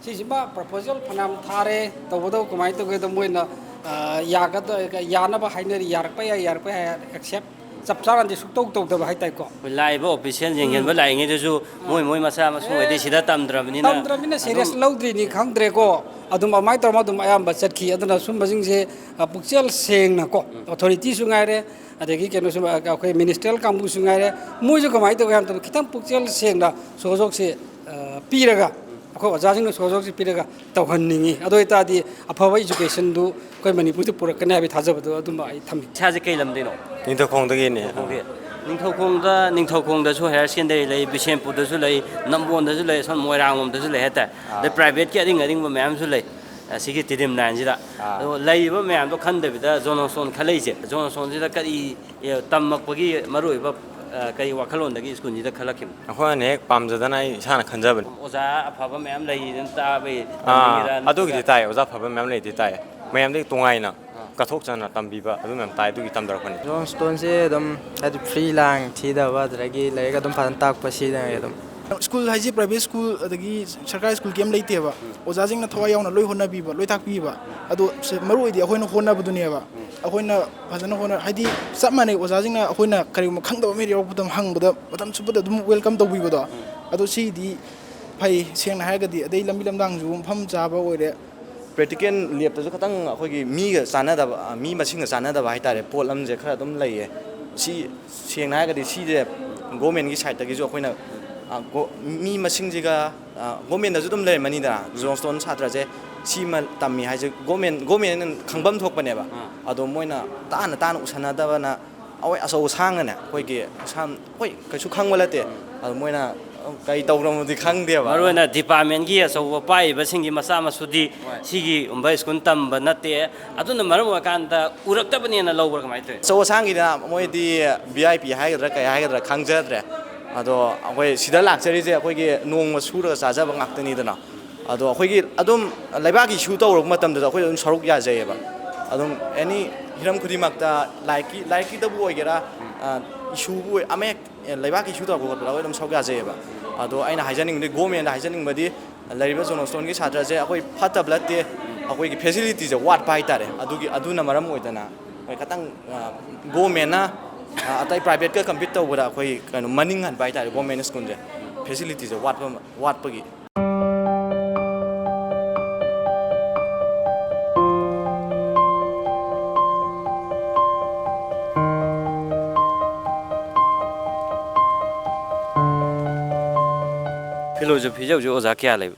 ꯁꯤꯁꯤꯃ ꯄ꯭ꯔꯄꯣꯖꯦꯜ ꯐꯅꯌꯥꯝ ꯊꯥꯔꯦ, ꯇꯧꯕꯇꯕꯨ ꯀꯃꯥꯏꯅ ꯇꯧꯒꯦꯗ, ꯃꯣꯏꯅ, ꯑ, ꯌꯥꯒꯗ-, ꯌꯥꯅꯕ ꯍꯥꯏꯅꯔꯤ, ꯌꯥꯔꯛꯄ ꯌꯥꯏ, ꯌꯥꯔꯛꯄ ꯌꯥꯏ, ꯑꯦꯛꯁꯦꯞ ꯆꯞ ꯆꯥꯅꯗꯤ ꯁꯨꯛꯇꯧ ꯇꯧꯗꯕ ꯍꯥꯏꯇꯥꯔꯦꯀꯣ꯫ ꯑꯩꯈꯣꯏ ꯂꯥꯛꯏꯕ ꯑꯣꯐꯤꯁꯤꯌꯦꯜ ꯌꯦꯡꯁꯤꯟꯕ ꯎꯝ꯫ ꯂꯥꯛꯏꯉꯩꯗꯁꯨ ꯃꯣꯏ ꯃꯣꯏ ꯃꯁꯥ ꯃꯁꯨꯡ ꯑꯣꯏꯗꯤ ꯁꯤꯗ ꯇꯝꯗ꯭ꯔꯕꯅꯤꯅ ꯇꯝꯗ꯭ꯔꯕꯅꯤꯅ ꯑꯗꯨꯝ ꯁꯦꯔꯤꯌꯁ ꯂꯧꯗ꯭ꯔꯤꯅꯤ ꯈꯪꯗ꯭ꯔꯦꯀꯣ꯫ ꯑꯗꯨꯝ ꯑꯗꯨꯃꯥꯏꯅ ꯇꯧꯔꯒ ꯑꯗꯨꯝ ꯑꯌꯥꯝꯕ ꯆꯠꯈꯤ꯫ ꯑꯗꯨꯅ ꯁꯨꯝꯕꯁꯤꯡꯁꯦ, ꯑ, ꯄꯨꯛꯆꯦꯜ ꯁꯦꯡꯅꯀꯣ, ꯎꯝ꯫ ꯑꯣꯊꯣꯔꯤꯇꯤꯁꯨ ꯉꯥꯏꯔꯦ, ꯑꯗꯒꯤ ꯀꯩꯅꯣꯁꯨ, ꯑ, ꯑꯩꯈꯣꯏ ꯃꯤꯅꯤꯁꯇ꯭ꯔꯤꯌꯦꯜ ꯀꯥꯡꯕꯨꯁꯨ ꯉꯥꯏꯔꯦ, ꯃꯣꯏꯁꯨ ꯀꯃꯥꯏꯅ ꯇꯧꯒꯦ ꯍꯥꯏꯕ ꯃꯇꯝꯗ ꯈꯤꯇꯪ ꯄꯨꯛꯆꯦꯜ ꯁꯦꯡꯅ ꯁꯣꯖꯣꯛꯁꯦ, ꯑ, ꯄꯤꯔꯒ, ꯑꯩꯈꯣꯏ ꯑꯣꯖꯥꯁꯤꯡꯅ ꯁꯣꯖꯣꯛꯁꯦ ꯄꯤꯔꯒ ꯇꯧꯍꯟꯅꯤꯡꯉꯤ꯫ ꯑꯗꯨ ꯑꯣꯏꯇꯥꯔꯗꯤ ꯑꯐꯕ ꯏꯖꯨꯀꯦꯁꯟꯗꯨ ꯑꯩꯈꯣꯏ ꯃꯅꯤꯄꯨꯔꯗ ꯄꯨꯔꯛꯀꯅꯤ ꯍꯥꯏꯕꯒꯤ ꯊꯥꯖꯕꯗꯨ ꯑꯗꯨꯝꯕ ꯑꯩ ꯊꯝꯃꯤ꯫ ꯏꯁꯥꯁꯦ ꯀꯩ ꯂꯝꯗꯩꯅꯣ? ꯅꯤꯡꯊꯧꯈꯣꯡꯗꯒꯤꯅꯦ꯫ ꯅꯤꯡꯊꯧꯈꯣꯡꯒꯤ꯫ ꯅꯤꯡꯊꯧꯈꯣꯡꯗ, ꯅꯤꯡꯊꯧꯈꯣꯡꯗꯁꯨ ꯍꯥꯌꯔ ꯁꯦꯀꯦꯟꯗꯔꯤ ꯂꯩ, ꯕꯤꯁꯦꯝꯄꯨꯔꯗꯁꯨ ꯂꯩ, ꯅꯝꯕꯣꯟꯗꯁꯨ ꯂꯩ, ꯑꯁꯣꯝ ꯃꯣꯏꯔꯥꯡ ꯂꯣꯝꯗꯁꯨ ꯂꯩ ꯍꯥꯏꯇꯥꯔꯦ꯫ ꯑꯥ꯫ ꯑꯗꯩ ꯄ꯭ꯔꯥꯏꯚꯦꯠꯀꯤ ꯑꯔꯤꯡ ꯑꯔꯤꯡꯕ ꯃꯌꯥꯝꯁꯨ ꯂꯩ, ꯑꯁꯤꯒꯤ ꯇꯤꯗꯤꯝ ꯂꯥꯏꯟꯁꯤꯗ꯫ ꯑꯥ꯫ ꯑꯗꯣ ꯂꯩꯔꯤꯕ ꯃꯌꯥꯝꯗꯣ ꯈꯟꯗꯕꯤꯗ ꯖꯣꯅꯣꯁꯣꯟ ꯈꯜꯂꯛꯏꯁꯦ, ꯖꯣꯅꯣꯁꯣꯟꯁꯤꯗ ꯀꯔꯤ, ꯑꯦ, ꯇꯝꯃꯛꯄꯒꯤ ꯃꯔꯨꯑꯣꯏꯕ, ꯑ, ꯀꯔꯤ ꯋꯥꯈꯜꯂꯣꯟꯗꯒꯤ ꯁ꯭ꯀꯨꯜꯁꯤꯗ ꯈꯜꯂꯛꯈꯤꯕꯅꯣ? ꯑꯩꯈꯣꯏꯅ ꯍꯦꯛ ꯄꯥꯝꯖꯗꯅ ꯑꯩ ꯏꯁꯥꯅ ꯈꯟꯖꯕꯅꯤ꯫ ꯑꯣꯖꯥ ꯑꯐꯕ ꯃꯌꯥꯝ ꯂꯩꯗꯅ ꯇꯥꯕꯩ ꯑꯥ, ꯇꯝꯅꯤꯡꯉꯤꯔꯥ, ꯅꯠꯇ꯭ꯔꯒ ꯑꯗꯨꯒꯤꯗꯤ ꯇꯥꯏ, ꯑꯣꯖꯥ ꯑꯐꯕ ꯃꯌꯥꯝ ꯂꯩꯗꯤ ꯇꯥꯏ꯫ ꯃꯌꯥꯝꯗꯒꯤ ꯇꯣꯉꯥꯏꯅ ꯑꯥ꯫ ꯀꯠꯊꯣꯛꯆꯅ ꯇꯝꯕꯤꯕ ꯑꯗꯨ ꯃꯌꯥꯝ ꯇꯥꯏ, ꯑꯗꯨꯒꯤ ꯇꯝꯊꯔꯛꯄꯅꯤ꯫ ꯖꯣꯟ ꯁ꯭ꯇꯣꯟꯁꯦ ꯑꯗꯨꯝ ꯍꯥꯏꯗꯤ ꯐ꯭ꯔꯤ ꯂꯥꯡ ꯊꯤꯗꯕ, ꯑꯗꯨꯗꯒꯤ ꯂꯥꯏꯔꯤꯛ ꯑꯗꯨꯝ ꯐꯖꯅ ꯇꯥꯛꯄ, ꯁꯤꯗ ꯑꯗꯨꯝ ꯁ꯭ꯀꯨꯜ ꯍꯥꯏꯁꯦ ꯄ꯭ꯔꯥꯏꯚꯦꯠ ꯁ꯭ꯀꯨꯜ ꯑꯗꯒꯤ ꯁꯔꯀꯥꯔ ꯁ꯭ꯀꯨꯜ ꯀꯩꯝ ꯂꯩꯇꯦꯕ꯫ ꯑꯣꯖꯥꯁꯤꯡꯅ ꯊꯋꯥꯏ ꯌꯥꯎꯅ ꯂꯣꯏ ꯍꯣꯠꯅꯕꯤꯕ, ꯂꯣꯏ ꯇꯥꯛꯄꯤꯕ꯫ ꯑꯗꯣ ꯁꯦ, ꯃꯔꯨ ꯑꯣꯏꯗꯤ ꯑꯩꯈꯣꯏꯅ ꯍꯣꯠꯅꯕꯗꯨꯅꯦꯕ꯫ ꯑꯩꯈꯣꯏꯅ ꯐꯖꯅ ꯍꯣꯠꯅ-, ꯍꯥꯏꯗꯤ ꯆꯞ ꯃꯥꯟꯅꯩ, ꯑꯣꯖꯥꯁꯤꯡꯅ ꯑꯩꯈꯣꯏꯅ ꯀꯔꯤꯒꯨꯝꯕ ꯈꯪꯗꯕ ꯑꯃ ꯍꯦꯛ ꯌꯥꯎꯔꯛꯄꯗ ꯍꯪꯕꯗ ꯃꯇꯝ ꯆꯨꯞꯄꯗ ꯑꯗꯨꯝ ꯋꯦꯜꯀꯝ ꯇꯧꯕꯤꯕꯗꯣ꯫ ꯑꯗꯣ ꯁꯤꯗꯤ ꯐꯩ꯫ ꯁꯦꯡꯅ ꯍꯥꯏꯔꯒꯗꯤ ꯑꯗꯩ ꯂꯝꯕꯤ ꯂꯝꯗꯥꯡꯁꯨ ꯃꯐꯝ ꯆꯥꯕ ꯑꯣꯏꯔꯦ꯫ ꯄ꯭ꯔꯦꯛꯇꯤꯀꯦꯜ ꯂꯦꯞꯇꯁꯨ ꯈꯤꯇꯪ ꯑꯩꯈꯣꯏꯒꯤ ꯃꯤꯒ ꯆꯥꯟꯅꯗꯕ, ꯑ, ꯃꯤ ꯃꯁꯤꯡꯒ ꯆꯥꯟꯅꯗꯕ ꯍꯥꯏꯇꯥꯔꯦ, ꯄꯣꯠ ꯑꯃꯁꯦ ꯈꯔ ꯑꯗꯨꯝ ꯂꯩꯌꯦ꯫ ꯁꯤ ꯁꯦꯡꯅ ꯍꯥꯏꯔꯒꯗꯤ ꯁꯤꯁꯦ ꯒꯣꯔꯃꯦꯟꯒꯤ ꯁꯥꯏꯠꯇꯒꯤꯁꯨ ꯑꯩꯈꯣꯏꯅ, ꯑ, ꯒꯣ-, ꯃꯤ ꯃꯁꯤꯡꯁꯤꯒ, ꯑ, ꯒꯣꯔꯃꯦꯟꯗꯁꯨ ꯑꯗꯨꯝ ꯂꯩꯔꯝꯃꯅꯤꯗꯅ, ꯖꯣꯟꯁꯇꯣꯟ ꯁꯥꯇ꯭ꯔꯁꯦ ꯁꯤꯃ ꯇꯝꯃꯤ ꯍꯥꯏꯁꯦ ꯒꯣꯔꯃꯦꯟ, ꯒꯣꯔꯃꯦꯟꯅ ꯈꯪꯐꯝ ꯊꯣꯛꯄꯅꯦꯕ꯫ ꯑꯥ꯫ ꯑꯗꯣ ꯃꯣꯏꯅ ꯇꯥꯅ ꯇꯥꯅ ꯎꯁꯟꯅꯗꯕꯅ ꯑꯩꯈꯣꯏ ꯑꯆꯧ ꯑꯁꯥꯡꯅꯅꯦ, ꯑꯩꯈꯣꯏꯒꯤ ꯑꯁꯥꯝ-, ꯑꯩꯈꯣꯏ ꯀꯩꯁꯨ ꯈꯪꯕ ꯅꯠꯇꯦ꯫ ꯑꯗꯣ ꯃꯣꯏꯅ ꯀꯩ ꯇꯧꯈ꯭ꯔꯕꯅꯣꯗꯤ ꯈꯪꯗꯦꯕ꯫ ꯃꯔꯨꯑꯣꯏꯅ ꯗꯤꯄꯥꯔꯠꯃꯦꯟꯒꯤ ꯑꯆꯧꯕ ꯄꯥꯏꯔꯤꯕꯁꯤꯡꯒꯤ ꯃꯆꯥ ꯃꯁꯨꯗꯤ ꯍꯣꯏ꯫ ꯁꯤꯒꯤꯒꯨꯝꯕ ꯁ꯭ꯀꯨꯜ ꯇꯝꯕ ꯅꯠꯇꯦ꯫ ꯑꯗꯨꯅ ꯃꯔꯝ ꯑꯣꯏꯔꯀꯥꯟꯗ ꯎꯔꯛꯇꯕꯅꯦꯅ ꯂꯧꯕ꯭ꯔꯥ ꯀꯃꯥꯏꯅ ꯇꯧꯋꯤ? ꯑꯆꯧ ꯑꯁꯥꯡꯒꯤꯗ ꯃꯣꯏꯗꯤ ꯚꯤ ꯑꯥꯏ ꯄꯤ ꯍꯥꯏꯒꯗ꯭ꯔꯥ ꯀꯩ ꯍꯥꯏꯒꯗ꯭ꯔꯥ ꯈꯪꯖꯗ꯭ꯔꯦ꯫ ꯑꯗꯣ ꯑꯩꯈꯣꯏ ꯁꯤꯗ ꯂꯥꯛꯆꯔꯤꯁꯦ ꯑꯩꯈꯣꯏꯒꯤ ꯅꯣꯡꯃ ꯁꯨꯔꯒ ꯆꯥꯖꯕ ꯉꯥꯛꯇꯅꯤꯗꯅ꯫ ꯑꯗꯣ ꯑꯩꯈꯣꯏꯒꯤ ꯑꯗꯨꯝ ꯂꯩꯕꯥꯛꯀꯤ ꯏꯁꯨ ꯇꯧꯔꯛꯄ ꯃꯇꯝꯗꯁꯨ ꯑꯩꯈꯣꯏ ꯑꯗꯨꯝ ꯁꯔꯨꯛ ꯌꯥꯖꯩꯌꯦꯕ꯫ ꯑꯗꯨꯝ ꯑꯦꯅꯤ ꯍꯤꯔꯝ ꯈꯨꯗꯤꯡꯃꯛꯇ, ꯂꯥꯏꯔꯤꯛꯀꯤ, ꯂꯥꯏꯔꯤꯛꯀꯤꯗꯕꯨ ꯑꯣꯏꯒꯦꯔꯥ, ꯑ, ꯏꯁꯨꯕꯨ ꯑꯣꯏ-, ꯑꯃ ꯍꯦꯛ, ꯑꯦ, ꯂꯩꯕꯥꯛꯀꯤ ꯏꯁꯨ ꯇꯧꯔꯛꯄ ꯈꯣꯠꯄꯗ ꯑꯩꯈꯣꯏ ꯑꯗꯨꯝ ꯁꯔꯨꯛ ꯌꯥꯖꯩꯌꯦꯕ꯫ ꯑꯗꯣ ꯑꯩꯅ ꯍꯥꯏꯖꯅꯤꯡꯕꯗꯤ, ꯒꯣꯔꯃꯦꯟꯗ ꯍꯥꯏꯖꯅꯤꯡꯕꯗꯤ, ꯂꯩꯔꯤꯕ ꯖꯣꯟꯁꯇꯣꯟꯒꯤ ꯁꯥꯇ꯭ꯔꯁꯦ ꯑꯩꯈꯣꯏ ꯐꯠꯇꯕ ꯅꯠꯇꯦ, ꯑꯩꯈꯣꯏꯒꯤ ꯐꯦꯁꯤꯂꯤꯇꯤꯁꯦ ꯋꯥꯠꯄ ꯍꯥꯏꯇꯥꯔꯦ꯫ ꯑꯗꯨꯒꯤ, ꯑꯗꯨꯅ ꯃꯔꯝ ꯑꯣꯏꯗꯅ ꯑꯩꯈꯣꯏ ꯈꯤꯇꯪ, ꯑ, ꯒꯣꯔꯃꯦꯟꯅ, ꯑ, ꯑꯇꯩ ꯄ꯭ꯔꯥꯏꯚꯦꯠꯀ ꯀꯝꯄꯤꯠ ꯇꯧꯕꯗ ꯑꯩꯈꯣꯏ ꯀꯩꯅꯣ ꯃꯅꯤꯡ ꯍꯟꯕ ꯍꯥꯏꯇꯥꯔꯦ, ꯒꯣꯔꯃꯦꯟ ꯁ꯭ꯀꯨꯜꯁꯦ ꯐꯦꯁꯤꯂꯤꯇꯤꯁꯦ ꯋꯥꯠꯄ, ꯋꯥꯠꯄꯒꯤ꯫ ꯐꯤꯂꯣꯖꯣꯐꯤꯁꯦ ꯍꯧꯖꯤꯛ ꯑꯣꯖꯥ ꯀꯌꯥ ꯂꯩꯕ?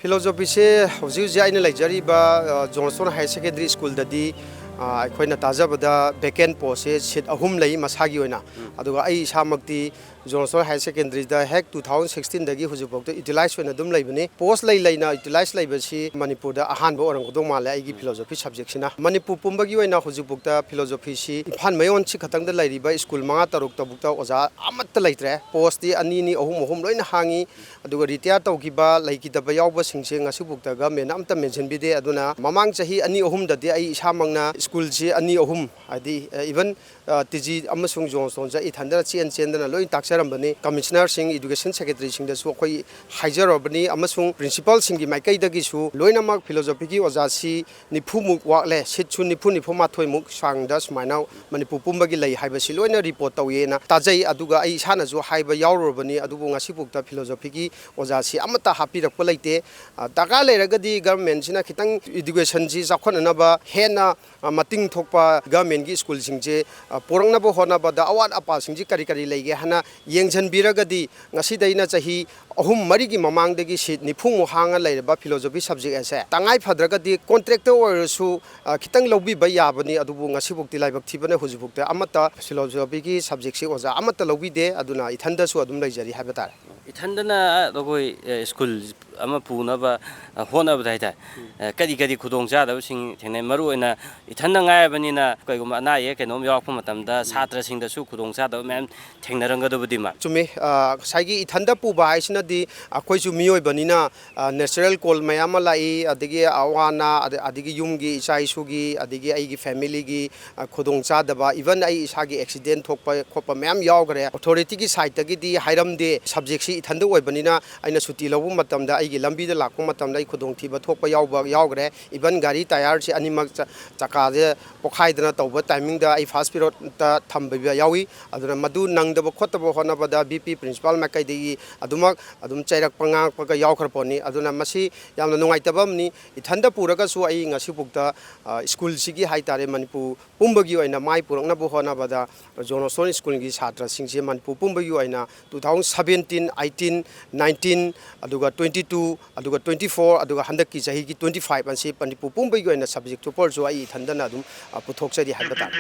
ꯐꯤꯂꯣꯖꯣꯐꯤꯁꯦ ꯍꯧꯖꯤꯛ ꯍꯧꯖꯤꯛ ꯑꯩꯅ ꯂꯩꯖꯔꯤꯕ, ꯑ, ꯖꯣꯟꯁꯇꯣꯟ ꯍꯥꯌꯔ ꯁꯦꯀꯦꯟꯗꯔꯤ ꯁ꯭ꯀꯨꯜꯗꯗꯤ, ꯑ, ꯑꯩꯈꯣꯏꯅ ꯇꯥꯖꯕꯗ ꯚꯦꯀꯦꯟ ꯄꯣꯁꯁꯦ ꯁꯤꯠ ꯑꯍꯨꯝ ꯂꯩ ꯃꯁꯥꯒꯤ ꯑꯣꯏꯅ꯫ ꯎꯝ꯫ ꯑꯗꯨꯒ ꯑꯩ ꯏꯁꯥꯃꯛꯇꯤ ꯖꯣꯟꯁꯇꯣꯟ ꯍꯥꯌꯔ ꯁꯦꯀꯦꯟꯗꯔꯤꯗ ꯍꯦꯛ ꯇꯨ ꯊꯥꯎꯖꯟ ꯁꯤꯛꯁꯇꯤꯟꯗꯒꯤ ꯍꯧꯖꯤꯛꯐꯥꯎꯗ ꯌꯨꯇꯤꯂꯥꯏꯁ ꯑꯣꯏꯅ ꯑꯗꯨꯝ ꯂꯩꯕꯅꯤ꯫ ꯄꯣꯁ ꯂꯩ ꯂꯩꯅ ꯌꯨꯇꯤꯂꯥꯏꯁ ꯂꯩꯕꯁꯤ ꯃꯅꯤꯄꯨꯔꯗ ꯑꯍꯥꯟꯕ ꯑꯣꯏꯔꯝꯒꯗꯧ ꯃꯥꯜꯂꯦ ꯑꯩꯒꯤ ꯎꯝ꯫ ꯐꯤꯂꯣꯖꯣꯐꯤ ꯁꯕꯖꯦꯛꯁꯤꯅ꯫ ꯃꯅꯤꯄꯨꯔ ꯄꯨꯝꯕꯒꯤ ꯑꯣꯏꯅ ꯍꯧꯖꯤꯛꯐꯥꯎꯗ ꯐꯤꯂꯣꯖꯣꯐꯤꯁꯤ ꯏꯝꯐꯥꯜ ꯃꯌꯣꯟꯁꯤ ꯈꯛꯇꯪꯗ ꯂꯩꯔꯤꯕ ꯁ꯭ꯀꯨꯜ ꯃꯉꯥ ꯇꯔꯨꯛꯇꯐꯥꯎꯗ ꯑꯣꯖꯥ ꯑꯃꯠꯇ ꯂꯩꯇ꯭ꯔꯦ꯫ ꯄꯣꯁꯇꯤ ꯑꯅꯤ ꯑꯅꯤ, ꯑꯍꯨꯝ ꯑꯍꯨꯝ ꯂꯣꯏꯅ ꯍꯥꯡꯉꯤ꯫ ꯑꯗꯨꯒ ꯔꯤꯇꯥꯌꯔ ꯇꯧꯈꯤꯕ, ꯂꯩꯈꯤꯗꯕ ꯌꯥꯎꯕꯁꯤꯡꯁꯦ ꯉꯁꯤꯐꯥꯎꯗ ꯒꯃꯦꯟꯅ ꯑꯝꯇ ꯃꯦꯟꯁꯤꯟꯕꯤꯗꯦ꯫ ꯑꯗꯨꯅ ꯃꯃꯥꯡ ꯆꯍꯤ ꯑꯅꯤ ꯑꯍꯨꯝꯗꯗꯤ ꯑꯩ ꯏꯁꯥꯃꯛꯅ ꯁ꯭ꯀꯨꯜꯁꯤ ꯑꯅꯤ ꯑꯍꯨꯝ, ꯍꯥꯏꯗꯤ, ꯑ, even, ꯑ, ꯇꯤ ꯖꯤ ꯑꯃꯁꯨꯡ ꯖꯣꯟꯁꯇꯣꯟꯁꯦ ꯏꯊꯟꯗꯅ ꯆꯦꯟ ꯆꯦꯟꯗꯅ ꯂꯣꯏ ꯇꯥꯛꯆꯔꯝꯕꯅꯤ꯫ ꯀꯃꯤꯁꯅꯔꯁꯤꯡ, ꯏꯗꯨꯀꯦꯁꯟ ꯁꯦꯀ꯭ꯔꯦꯇꯔꯤꯁꯤꯡꯗꯁꯨ ꯑꯩꯈꯣꯏ ꯍꯥꯏꯖꯔꯕꯅꯤ, ꯑꯃꯁꯨꯡ ꯄ꯭ꯔꯤꯟꯁꯤꯄꯥꯜꯁꯤꯡꯒꯤ ꯃꯥꯏꯀꯩꯗꯒꯤꯁꯨ ꯂꯣꯏꯅꯃꯛ ꯐꯤꯂꯣꯖꯣꯐꯤꯒꯤ ꯑꯣꯖꯥꯁꯤ ꯅꯤꯐꯨꯃꯨꯛ ꯋꯥꯠꯂꯦ, ꯁꯤꯠꯁꯨ ꯅꯤꯐꯨ, ꯅꯤꯐꯨ ꯃꯥꯊꯣꯏꯃꯨꯛ ꯆꯥꯡꯗ ꯁꯨꯃꯥꯏꯅ ꯃꯅꯤꯄꯨꯔ ꯄꯨꯝꯕꯒꯤ ꯂꯩ ꯍꯥꯏꯕꯁꯤ ꯂꯣꯏꯅ ꯔꯤꯄꯣꯔꯠ ꯇꯧꯋꯦꯅ ꯇꯥꯖꯩ꯫ ꯑꯗꯨꯒ ꯑꯩ ꯏꯁꯥꯅꯁꯨ ꯍꯥꯏꯕ ꯌꯥꯎꯔꯨꯔꯕꯅꯤ, ꯑꯗꯨꯕꯨ ꯉꯁꯤꯐꯥꯎꯗ ꯐꯤꯂꯣꯖꯣꯐꯤꯒꯤ ꯑꯣꯖꯥꯁꯤ ꯑꯃꯠꯇ ꯍꯥꯞꯄꯤꯔꯛꯄ ꯂꯩꯇꯦ꯫ ꯑ, ꯗꯔꯀꯥꯔ ꯂꯩꯔꯒꯗꯤ ꯒꯚꯔꯟꯃꯦꯟꯁꯤꯅ ꯈꯤꯇꯪ ꯏꯗꯨꯀꯦꯁꯟꯁꯤ ꯆꯥꯎꯈꯠꯅꯅꯕ ꯍꯦꯟꯅ, ꯑ, ꯃꯇꯤꯡ ꯊꯣꯛꯄ ꯒꯚꯔꯟꯃꯦꯟꯒꯤ ꯁ꯭ꯀꯨꯜꯁꯤꯡꯁꯦ, ꯑ, ꯄꯨꯔꯛꯅꯕ ꯍꯣꯠꯅꯕꯗ ꯑꯋꯥꯠ ꯑꯄꯥꯁꯤꯡꯁꯤ ꯀꯔꯤ ꯀꯔꯤ ꯂꯩꯒꯦ ꯍꯥꯏꯅ ꯌꯦꯡꯁꯤꯟꯕꯤꯔꯒꯗꯤ, ꯉꯁꯤꯗꯩꯅ ꯆꯍꯤ ꯑꯍꯨꯝ ꯃꯔꯤꯒꯤ ꯃꯃꯥꯡꯗꯒꯤ ꯁꯤꯠ ꯅꯤꯐꯨꯃꯨꯛ ꯍꯥꯡꯉ ꯂꯩꯔꯕ ꯐꯤꯂꯣꯖꯣꯐꯤ ꯁꯕꯖꯦꯛ ꯑꯁꯦ ꯇꯉꯥꯏ ꯐꯗ꯭ꯔꯒꯗꯤ ꯀꯣꯟꯇ꯭ꯔꯦꯛꯇ ꯑꯣꯏꯔꯁꯨ, ꯑ, ꯈꯤꯇꯪ ꯂꯧꯕꯤꯕ ꯌꯥꯕꯅꯤ꯫ ꯑꯗꯨꯕꯨ ꯉꯁꯤꯐꯥꯎꯗꯤ ꯂꯥꯏꯕꯛ ꯊꯤꯕꯅ ꯍꯧꯖꯤꯛꯐꯥꯎꯗ ꯑꯃꯠꯇ ꯐꯤꯂꯣꯖꯣꯐꯤꯒꯤ ꯁꯕꯖꯦꯛꯁꯤ ꯑꯣꯖꯥ ꯑꯃꯠꯇ ꯂꯧꯕꯤꯗꯦ꯫ ꯑꯗꯨꯅ ꯏꯊꯟꯗꯁꯨ ꯑꯗꯨꯝ ꯂꯩꯖꯔꯤ ꯍꯥꯏꯕ ꯇꯥꯔꯦ꯫ ꯏꯊꯟꯗꯅ ꯑꯩꯈꯣꯏ, ꯑ, ꯁ꯭ꯀꯨꯜ ꯑꯃ ꯄꯨꯅꯕ, ꯑ, ꯍꯣꯠꯅꯕꯗ ꯍꯥꯏꯇꯥꯔꯦ, ꯎꯝ꯫ ꯑ, ꯀꯔꯤ ꯀꯔꯤ ꯈꯨꯗꯣꯡꯆꯥꯗꯕꯁꯤꯡ ꯊꯦꯡꯅꯩ? ꯃꯔꯨꯑꯣꯏꯅ ꯏꯊꯟꯗ ꯉꯥꯏꯔꯕꯅꯤꯅ ꯀꯩꯒꯨꯝꯕ ꯑꯅꯥ ꯑꯌꯦꯛ ꯀꯩꯅꯣꯝ ꯌꯥꯎꯔꯛꯄ ꯃꯇꯝꯗ ꯎꯝ꯫ ꯁꯥꯇ꯭ꯔꯁꯤꯡꯗꯁꯨ ꯈꯨꯗꯣꯡꯆꯥꯗꯕ ꯃꯌꯥꯝ ꯊꯦꯡꯅꯔꯝꯒꯗꯕꯗꯤ ꯃꯥꯜꯂꯤ꯫ ꯆꯨꯝꯃꯤ꯫ ꯑ, ꯉꯁꯥꯏꯒꯤ ꯏꯊꯟꯗ ꯄꯨꯕ ꯍꯥꯏꯁꯤꯅꯗꯤ ꯑꯩꯈꯣꯏꯁꯨ ꯃꯤꯑꯣꯏꯕꯅꯤꯅ, ꯑ, natural call ꯃꯌꯥꯝ ꯑꯃ ꯂꯥꯛꯏ, ꯑꯗꯒꯤ ꯑꯋꯥ ꯑꯅꯥ, ꯑꯗ-, ꯑꯗꯒꯤ ꯌꯨꯝꯒꯤ ꯏꯆꯥ ꯏꯁꯨꯒꯤ, ꯑꯗꯒꯤ ꯑꯩꯒꯤ ꯐꯦꯃꯤꯂꯤꯒꯤ, ꯑ, ꯈꯨꯗꯣꯡꯆꯥꯗꯕ, even ꯑꯩ ꯏꯁꯥꯒꯤ ꯑꯦꯛꯁꯤꯗꯦꯟ ꯊꯣꯛꯄ ꯈꯣꯠꯄ ꯃꯌꯥꯝ ꯌꯥꯎꯈ꯭ꯔꯦ꯫ ꯑꯣꯊꯣꯔꯤꯇꯤꯒꯤ ꯁꯥꯏꯠꯇꯒꯤꯗꯤ ꯍꯥꯏꯔꯝꯗꯦ, ꯁꯕꯖꯦꯛꯁꯤ ꯏꯊꯟꯗ ꯑꯣꯏꯕꯅꯤꯅ ꯑꯩꯅ ꯁꯨꯇꯤ ꯂꯧꯕ ꯃꯇꯝꯗ ꯑꯩꯒꯤ ꯂꯝꯕꯤꯗ ꯂꯥꯛꯄ ꯃꯇꯝꯗ ꯑꯩ ꯈꯨꯗꯣꯡꯊꯤꯕ ꯊꯣꯛꯄ ꯌꯥꯎꯕ ꯌꯥꯎꯈ꯭ꯔꯦ꯫ Even ꯒꯥꯔꯤ ꯇꯥꯌꯔꯁꯤ ꯑꯅꯤꯃꯛ ꯆ-, ꯆꯀꯥꯁꯦ ꯄꯣꯛꯈꯥꯏꯗꯅ ꯇꯧꯕ ꯇꯥꯏꯃꯤꯡꯗ ꯑꯩ ꯐꯥꯔꯁ ꯄꯤꯔꯤꯌꯣꯗꯇ ꯊꯝꯕꯤꯕ ꯌꯥꯎꯏ꯫ ꯑꯗꯨꯅ ꯃꯗꯨ ꯅꯪꯗꯕ ꯈꯣꯠꯇꯕ ꯍꯣꯠꯅꯕꯗ ꯚꯤ ꯄꯤ ꯄ꯭ꯔꯤꯟꯁꯤꯄꯥꯜ ꯃꯥꯏꯀꯩꯗꯒꯤ ꯑꯗꯨꯃꯛ ꯑꯗꯨꯝ ꯆꯩꯔꯛꯄ ꯉꯥꯡꯉꯛꯄꯒ ꯌꯥꯎꯈ꯭ꯔ ꯄꯣꯠꯅꯤ꯫ ꯑꯗꯨꯅ ꯃꯁꯤ ꯌꯥꯝꯅ ꯅꯨꯡꯉꯥꯏꯇꯕ ꯑꯃꯅꯤ꯫ ꯏꯊꯟꯗ ꯄꯨꯔꯒꯁꯨ ꯑꯩ ꯉꯁꯤꯐꯥꯎꯗ, ꯑ, ꯁ꯭ꯀꯨꯜꯁꯤꯒꯤ ꯍꯥꯏ ꯇꯥꯔꯦ, ꯃꯅꯤꯄꯨꯔ ꯄꯨꯝꯕꯒꯤ ꯑꯣꯏꯅ ꯃꯥꯏ ꯄꯨꯔꯛꯅꯕ ꯍꯣꯠꯅꯕꯗ ꯖꯣꯟ ꯁ꯭ꯇꯣꯟ ꯁ꯭ꯀꯨꯜꯒꯤ ꯁꯥꯇ꯭ꯔꯁꯤꯡꯁꯦ ꯃꯅꯤꯄꯨꯔ ꯄꯨꯝꯕꯒꯤ ꯑꯣꯏꯅ two thousand seventeen, eighteen, nineteen, ꯑꯗꯨꯒ twenty two, ꯑꯗꯨꯒ twenty four, ꯑꯗꯨꯒ ꯍꯟꯗꯛꯀꯤ ꯆꯍꯤꯒꯤ twenty five ꯑꯁꯤ ꯃꯅꯤꯄꯨꯔ ꯄꯨꯝꯕꯒꯤ ꯑꯣꯏꯅ ꯁꯕꯖꯦꯛ ꯇꯣꯄꯔꯁꯨ ꯑꯩ ꯏꯊꯟꯗꯅ ꯑꯗꯨꯝ, ꯑ, ꯄꯨꯊꯣꯛꯆꯔꯤ ꯍꯥꯏꯕ ꯇꯥꯔꯦ꯫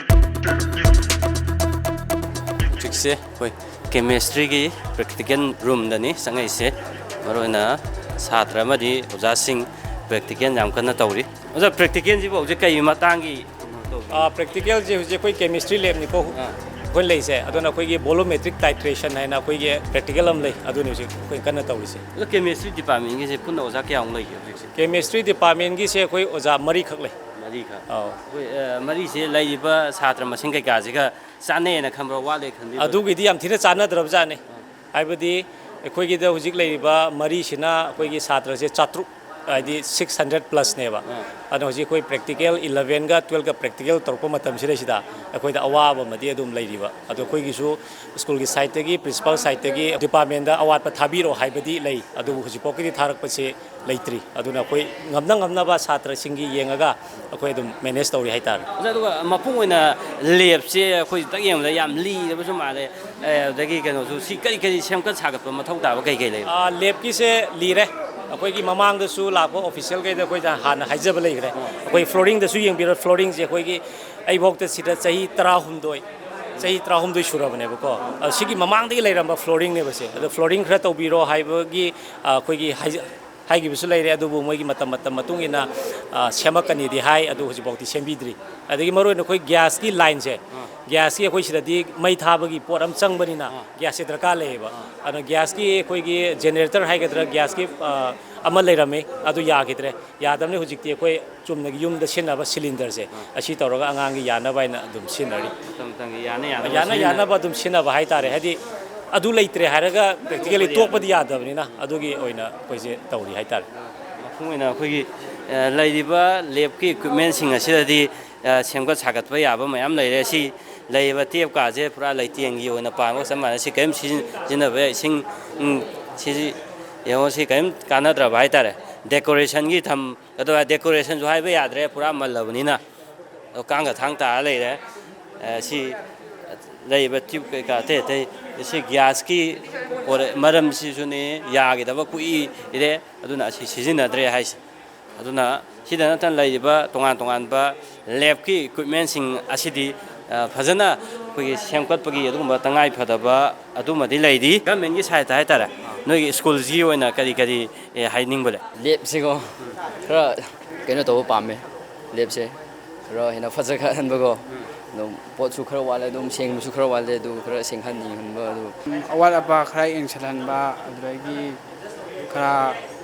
ꯍꯧꯖꯤꯛꯁꯦ ꯑꯩꯈꯣꯏ ꯀꯦꯃꯦꯁꯇ꯭ꯔꯤꯒꯤ ꯄ꯭ꯔꯦꯛꯇꯤꯀꯦꯜ ꯔꯨꯝꯗꯅꯤ ꯆꯪꯉꯛꯏꯁꯦ꯫ ꯃꯔꯨꯑꯣꯏꯅ ꯁꯥꯇ꯭ꯔ ꯑꯃꯗꯤ ꯑꯣꯖꯥꯁꯤꯡ ꯄ꯭ꯔꯦꯛꯇꯤꯀꯦꯜ ꯌꯥꯝ ꯀꯟꯅ ꯇꯧꯔꯤ꯫ ꯑꯣꯖꯥ, ꯄ꯭ꯔꯦꯛꯇꯤꯀꯦꯜꯁꯤꯕꯨ ꯍꯧꯖꯤꯛ ꯀꯩ ꯃꯇꯥꯡꯒꯤ ꯇꯧꯕꯤꯔꯤꯅꯣ? ꯑꯥ, ꯄ꯭ꯔꯦꯛꯇꯤꯀꯦꯜꯁꯦ ꯍꯧꯖꯤꯛ ꯑꯩꯈꯣꯏ ꯀꯦꯃꯤꯁꯇ꯭ꯔꯤ ꯂꯦꯕꯅꯤꯀꯣ ꯑꯥ꯫ ꯑꯩꯈꯣꯏ ꯂꯩꯁꯦ꯫ ꯑꯗꯨꯅ ꯑꯩꯈꯣꯏꯒꯤ ꯕꯣꯂꯣꯃꯦꯇ꯭ꯔꯤꯛ ꯇꯥꯏꯇ꯭ꯔꯦꯁꯟ ꯍꯥꯏꯅ ꯑꯩꯈꯣꯏꯒꯤ ꯄ꯭ꯔꯦꯛꯇꯤꯀꯦꯜ ꯑꯃ ꯂꯩ, ꯑꯗꯨꯅꯤ ꯍꯧꯖꯤꯛ ꯑꯩꯈꯣꯏ ꯀꯟꯅ ꯇꯧꯔꯤꯁꯦ꯫ ꯑꯗꯣ ꯀꯦꯃꯤꯁꯇ꯭ꯔꯤ ꯗꯤꯄꯥꯔꯠꯃꯦꯟꯒꯤꯁꯦ ꯄꯨꯟꯅ ꯑꯣꯖꯥ ꯀꯌꯥꯃꯨꯛ ꯂꯩꯒꯦ ꯍꯧꯖꯤꯛꯁꯦ? ꯀꯦꯃꯤꯁꯇ꯭ꯔꯤ ꯗꯤꯄꯥꯔꯠꯃꯦꯟꯒꯤꯁꯦ ꯑꯩꯈꯣꯏ ꯑꯣꯖꯥ ꯃꯔꯤꯈꯛ ꯂꯩ꯫ ꯃꯔꯤꯈꯛ꯫ ꯑꯧ꯫ ꯑꯩꯈꯣꯏ, ꯑ, ꯃꯔꯤꯁꯦ ꯂꯩꯔꯤꯕ ꯁꯥꯇ꯭ꯔ ꯃꯁꯤꯡ ꯀꯩꯀꯥꯁꯤꯒ ꯆꯥꯟꯅꯩꯅ ꯈꯟꯕ꯭ꯔꯣ, ꯋꯥꯠꯂꯦ ꯈꯟꯕꯤꯕ꯭ꯔꯣ? ꯑꯗꯨꯒꯤꯗꯤ ꯌꯥꯝ ꯊꯤꯅ ꯆꯥꯟꯅꯗ꯭ꯔꯕꯖꯥꯠꯅꯤ꯫ ꯍꯥꯏꯕꯗꯤ ꯑꯩꯈꯣꯏꯒꯤꯗ ꯍꯧꯖꯤꯛ ꯂꯩꯔꯤꯕ ꯃꯔꯤꯁꯤꯅ ꯑꯩꯈꯣꯏꯒꯤ ꯁꯥꯇ꯭ꯔꯁꯦ ꯆꯥꯇ꯭ꯔꯨꯛ, ꯍꯥꯏꯗꯤ six hundred plusꯅꯦꯕ꯫ ꯑꯥ꯫ ꯑꯗꯣ ꯍꯧꯖꯤꯛ ꯑꯩꯈꯣꯏ practical elevenꯒ twelveꯀ practical ꯇꯧꯔꯛꯄ ꯃꯇꯝꯁꯤꯗꯩꯁꯤꯗ ꯑꯩꯈꯣꯏꯗ ꯑꯋꯥꯕ ꯑꯃꯗꯤ ꯑꯗꯨꯝ ꯂꯩꯔꯤꯕ꯫ ꯑꯗꯣ ꯑꯩꯈꯣꯏꯒꯤꯁꯨ ꯁ꯭ꯀꯨꯜꯒꯤ ꯁꯥꯏꯠꯇꯒꯤ, ꯄ꯭ꯔꯤꯟꯁꯤꯄꯥꯜ ꯁꯥꯏꯠꯇꯒꯤ ꯗꯤꯄꯥꯔꯠꯃꯦꯟꯗ ꯑꯋꯥꯠꯄ ꯊꯥꯕꯤꯔꯣ ꯍꯥꯏꯕꯗꯤ ꯂꯩ, ꯑꯗꯨꯕꯨ ꯍꯧꯖꯤꯛꯐꯥꯎꯒꯤꯗꯤ ꯊꯥꯔꯛꯄꯁꯦ ꯂꯩꯇ꯭ꯔꯤ꯫ ꯑꯗꯨꯅ ꯑꯩꯈꯣꯏ ꯉꯝꯅ ꯉꯝꯅꯕ ꯁꯥꯇ꯭ꯔꯁꯤꯡꯒꯤ ꯌꯦꯡꯉꯒ ꯑꯩꯈꯣꯏ ꯑꯗꯨꯝ ꯃꯦꯅꯦꯖ ꯇꯧꯔꯤ ꯍꯥꯏꯇꯥꯔꯦ꯫ ꯑꯣꯖꯥ, ꯑꯗꯨꯒ ꯃꯄꯨꯡ ꯑꯣꯏꯅ ꯂꯦꯞꯁꯦ ꯑꯩꯈꯣꯏ ꯈꯤꯇꯪ ꯌꯦꯡꯕꯗ ꯌꯥꯝ ꯂꯤꯔꯕꯁꯨ ꯃꯥꯜꯂꯦ꯫ ꯑꯦ, ꯑꯗꯒꯤ ꯀꯩꯅꯣꯁꯨ, ꯁꯤ ꯀꯔꯤ ꯀꯔꯤ ꯁꯦꯝꯒꯠ ꯁꯥꯒꯠꯄ ꯃꯊꯧ ꯇꯥꯕ ꯀꯩ ꯀꯩ ꯂꯩꯕ? ꯑꯥ, ꯂꯦꯞꯀꯤꯁꯦ ꯂꯤꯔꯦ꯫ ꯑꯩꯈꯣꯏꯒꯤ ꯃꯃꯥꯡꯗꯁꯨ ꯂꯥꯛꯄ ꯑꯣꯐꯤꯁꯤꯌꯦꯜꯈꯩꯗ ꯑꯩꯈꯣꯏꯗ ꯍꯥꯟꯅ ꯍꯥꯏꯖꯕ ꯂꯩꯈ꯭ꯔꯦ꯫ ꯑꯩꯈꯣꯏ ꯐ꯭ꯂꯣꯔꯤꯡꯗꯁꯨ ꯌꯦꯡꯕꯤꯔꯣ, ꯐ꯭ꯂꯣꯔꯤꯡꯁꯦ ꯑꯩꯈꯣꯏꯒꯤ, ꯑꯩꯐꯥꯎꯗ ꯁꯤꯗ ꯆꯍꯤ ꯇꯔꯥꯍꯨꯝꯗꯣꯏ, ꯆꯍꯤ ꯇꯔꯥꯍꯨꯝꯗꯣꯏ ꯁꯨꯔꯕꯅꯦꯕꯀꯣ꯫ ꯑꯗꯣ ꯁꯤꯒꯤ ꯃꯃꯥꯡꯗꯒꯤ ꯂꯩꯔꯝꯕ ꯐ꯭ꯂꯣꯔꯤꯡꯅꯦꯕ ꯁꯦ꯫ ꯑꯗꯣ ꯐ꯭ꯂꯣꯔꯤꯡ ꯈꯔ ꯇꯧꯕꯤꯔꯣ ꯍꯥꯏꯕꯒꯤ, ꯑ, ꯑꯩꯈꯣꯏꯒꯤ ꯍꯥꯏꯖ-, ꯍꯥꯏꯈꯤꯕꯁꯨ ꯂꯩꯔꯦ, ꯑꯗꯨꯕꯨ ꯃꯣꯏꯒꯤ ꯃꯇꯝ, ꯃꯇꯝ ꯃꯇꯨꯡ ꯏꯟꯅ, ꯑ, ꯁꯦꯝꯃꯛꯀꯅꯤꯗꯤ ꯍꯥꯏ, ꯑꯗꯨ ꯍꯧꯖꯤꯛꯐꯥꯎꯗꯤ ꯁꯦꯝꯕꯤꯗ꯭ꯔꯤ꯫ ꯑꯗꯒꯤ ꯃꯔꯨꯑꯣꯏꯅ ꯑꯩꯈꯣꯏ ꯒ꯭ꯌꯥꯁꯀꯤ ꯂꯥꯏꯟꯁꯦ, ꯒ꯭ꯌꯥꯁꯀꯤ ꯑꯩꯈꯣꯏ ꯁꯤꯗꯗꯤ ꯃꯩ ꯊꯥꯕꯒꯤ ꯄꯣꯠ ꯑꯃ ꯆꯪꯕꯅꯤꯅ, ꯒ꯭ꯌꯥꯁꯁꯦ ꯗꯔꯀꯥꯔ ꯂꯩꯌꯦꯕ꯫ ꯑꯗꯨꯅ ꯒ꯭ꯌꯥꯁꯀꯤ ꯑꯩꯈꯣꯏꯒꯤ ꯖꯦꯅꯦꯔꯦꯇꯔ ꯍꯥꯏꯒꯗ꯭ꯔꯥ, ꯒ꯭ꯌꯥꯁꯀꯤ, ꯑ, ꯑꯃ ꯂꯩꯔꯝꯃꯤ, ꯑꯗꯨ ꯌꯥꯈꯤꯗ꯭ꯔꯦ꯫ ꯌꯥꯗꯕꯅꯤ꯫ ꯍꯧꯖꯤꯛꯇꯤ ꯑꯩꯈꯣꯏ ꯆꯨꯝꯅꯒꯤ ꯌꯨꯝꯗ ꯁꯤꯖꯤꯟꯅꯕ ꯁꯤꯂꯤꯟꯗꯔꯁꯦ, ꯑꯁꯤ ꯇꯧꯔꯒ ꯑꯉꯥꯡꯒꯤ ꯌꯥꯅꯕ ꯍꯥꯏꯅ ꯑꯗꯨꯝ ꯁꯤꯖꯤꯟꯅꯔꯤ꯫ ꯃꯇꯝ ꯃꯇꯝꯒꯤ ꯌꯥꯅ ꯌꯥꯅꯕ ꯌꯥꯅ ꯁꯤꯖꯤꯟꯅ- ꯌꯥꯅꯕ ꯑꯗꯨꯝ ꯁꯤꯖꯤꯟꯅꯕ ꯍꯥꯏꯇꯥꯔꯦ꯫ ꯍꯥꯏꯗꯤ ꯑꯗꯨ ꯂꯩꯇ꯭ꯔꯦ ꯍꯥꯏꯔꯒ practically ꯇꯣꯛꯄꯗꯤ ꯌꯥꯗꯕꯅꯤꯅ, ꯑꯗꯨꯒꯤ ꯑꯣꯏꯅ ꯑꯩꯈꯣꯏꯁꯦ ꯇꯧꯔꯤ ꯍꯥꯏꯇꯥꯔꯦ꯫ ꯃꯄꯨꯡ ꯑꯣꯏꯅ ꯑꯩꯈꯣꯏꯒꯤ, ꯑ, ꯂꯩꯔꯤꯕ ꯂꯦꯞꯀꯤ ꯏꯀ꯭ꯋꯤꯞꯃꯦꯟꯁꯤꯡ ꯑꯁꯤꯗꯗꯤ, ꯑ, ꯁꯦꯝꯒꯠ ꯁꯥꯒꯠꯄ ꯌꯥꯕ ꯃꯌꯥꯝ ꯂꯩꯔꯦ꯫ ꯁꯤ ꯂꯩꯔꯤꯕ ꯇꯦꯞꯀꯥꯁꯦ ꯄꯨꯔꯥ ꯂꯩꯇꯦꯡꯒꯤ ꯑꯣꯏꯅ ꯄꯥꯟꯕꯒ ꯆꯞ ꯃꯥꯟꯅꯩ꯫ ꯁꯤ ꯀꯔꯤꯝ ꯁꯤꯖꯤꯟ-, ꯁꯤꯖꯤꯟꯅꯕ ꯌꯥꯏ꯫ ꯏꯁꯤꯡ, ꯎꯝ, ꯁꯤꯁꯤ ꯌꯦꯡꯉꯣ, ꯁꯤ ꯀꯔꯤꯝ ꯀꯥꯟꯅꯗ꯭ꯔꯕ ꯍꯥꯏꯇꯥꯔꯦ꯫ ꯗꯦꯀꯣꯔꯦꯁꯟꯒꯤ ꯊꯝ-, ꯑꯗꯨꯒ ꯗꯦꯀꯣꯔꯦꯁꯟꯁꯨ ꯍꯥꯏꯕ ꯌꯥꯗ꯭ꯔꯦ, ꯄꯨꯔꯥ ꯃꯜꯂꯕꯅꯤꯅ꯫ ꯑꯗꯣ ꯀꯥꯡꯒ ꯊꯥꯡ ꯇꯥꯔ ꯂꯩꯔꯦ꯫ ꯑ, ꯁꯤ ꯂꯩꯔꯤꯕ ꯇ꯭ꯌꯨꯕ ꯀꯩꯀꯥ ꯑꯇꯩ ꯑꯇꯩ, ꯁꯤ ꯒ꯭ꯌꯥꯁꯀꯤ ꯄꯣꯔꯦ-, ꯃꯔꯝꯁꯤꯁꯨꯅꯦ, ꯌꯥꯈꯤꯗꯕ ꯀꯨꯏꯔꯦ꯫ ꯑꯗꯨꯅ ꯑꯁꯤ ꯁꯤꯖꯤꯟꯅꯗ꯭ꯔꯦ ꯍꯥꯏꯁꯦ꯫ ꯑꯗꯨꯅ ꯁꯤꯗ ꯅꯠꯇꯅ ꯂꯩꯔꯤꯕ ꯇꯣꯉꯥꯟ ꯇꯣꯉꯥꯟꯕ ꯂꯦꯞꯀꯤ ꯏꯀ꯭ꯋꯤꯞꯃꯦꯟꯁꯤꯡ ꯑꯁꯤꯗꯤ, ꯑ, ꯐꯖꯅ ꯑꯩꯈꯣꯏꯒꯤ ꯁꯦꯝꯒꯠꯄꯒꯤ ꯑꯗꯨꯒꯨꯝꯕ ꯇꯉꯥꯏ ꯐꯗꯕ ꯑꯗꯨꯃꯗꯤ ꯂꯩꯔꯤ꯫ ꯒꯃꯦꯟꯒꯤ ꯁꯥꯏꯠꯇ ꯍꯥꯏꯇꯥꯔꯦ, ꯅꯣꯏꯒꯤ ꯁ꯭ꯀꯨꯜꯁꯤꯒꯤ ꯑꯣꯏꯅ ꯀꯔꯤ ꯀꯔꯤ, ꯑꯦ, ꯍꯥꯏꯅꯤꯡꯕ ꯂꯩ? ꯂꯦꯞꯁꯤꯀꯣ, ꯈꯔ ꯀꯩꯅꯣ ꯇꯧꯕ ꯄꯥꯝꯃꯦ꯫ ꯂꯦꯞꯁꯦ ꯈꯔ ꯍꯦꯟꯅ ꯐꯖꯈꯠꯍꯟꯕꯀꯣ꯫ ꯑꯗꯨꯝ ꯄꯣꯠꯁꯨ ꯈꯔ ꯋꯥꯠꯂꯦ, ꯑꯗꯨꯝ ꯁꯦꯡꯕꯁꯨ ꯈꯔ ꯋꯥꯠꯂꯦ, ꯑꯗꯨ ꯈꯔ ꯁꯦꯡꯍꯟꯅꯤꯡꯍꯟꯕ ꯑꯗꯨ꯫ ꯑꯋꯥꯠ ꯑꯄꯥ ꯈꯔ ꯌꯦꯡꯁꯤꯜꯍꯟꯕ, ꯑꯗꯨꯗꯒꯤ ꯈꯔ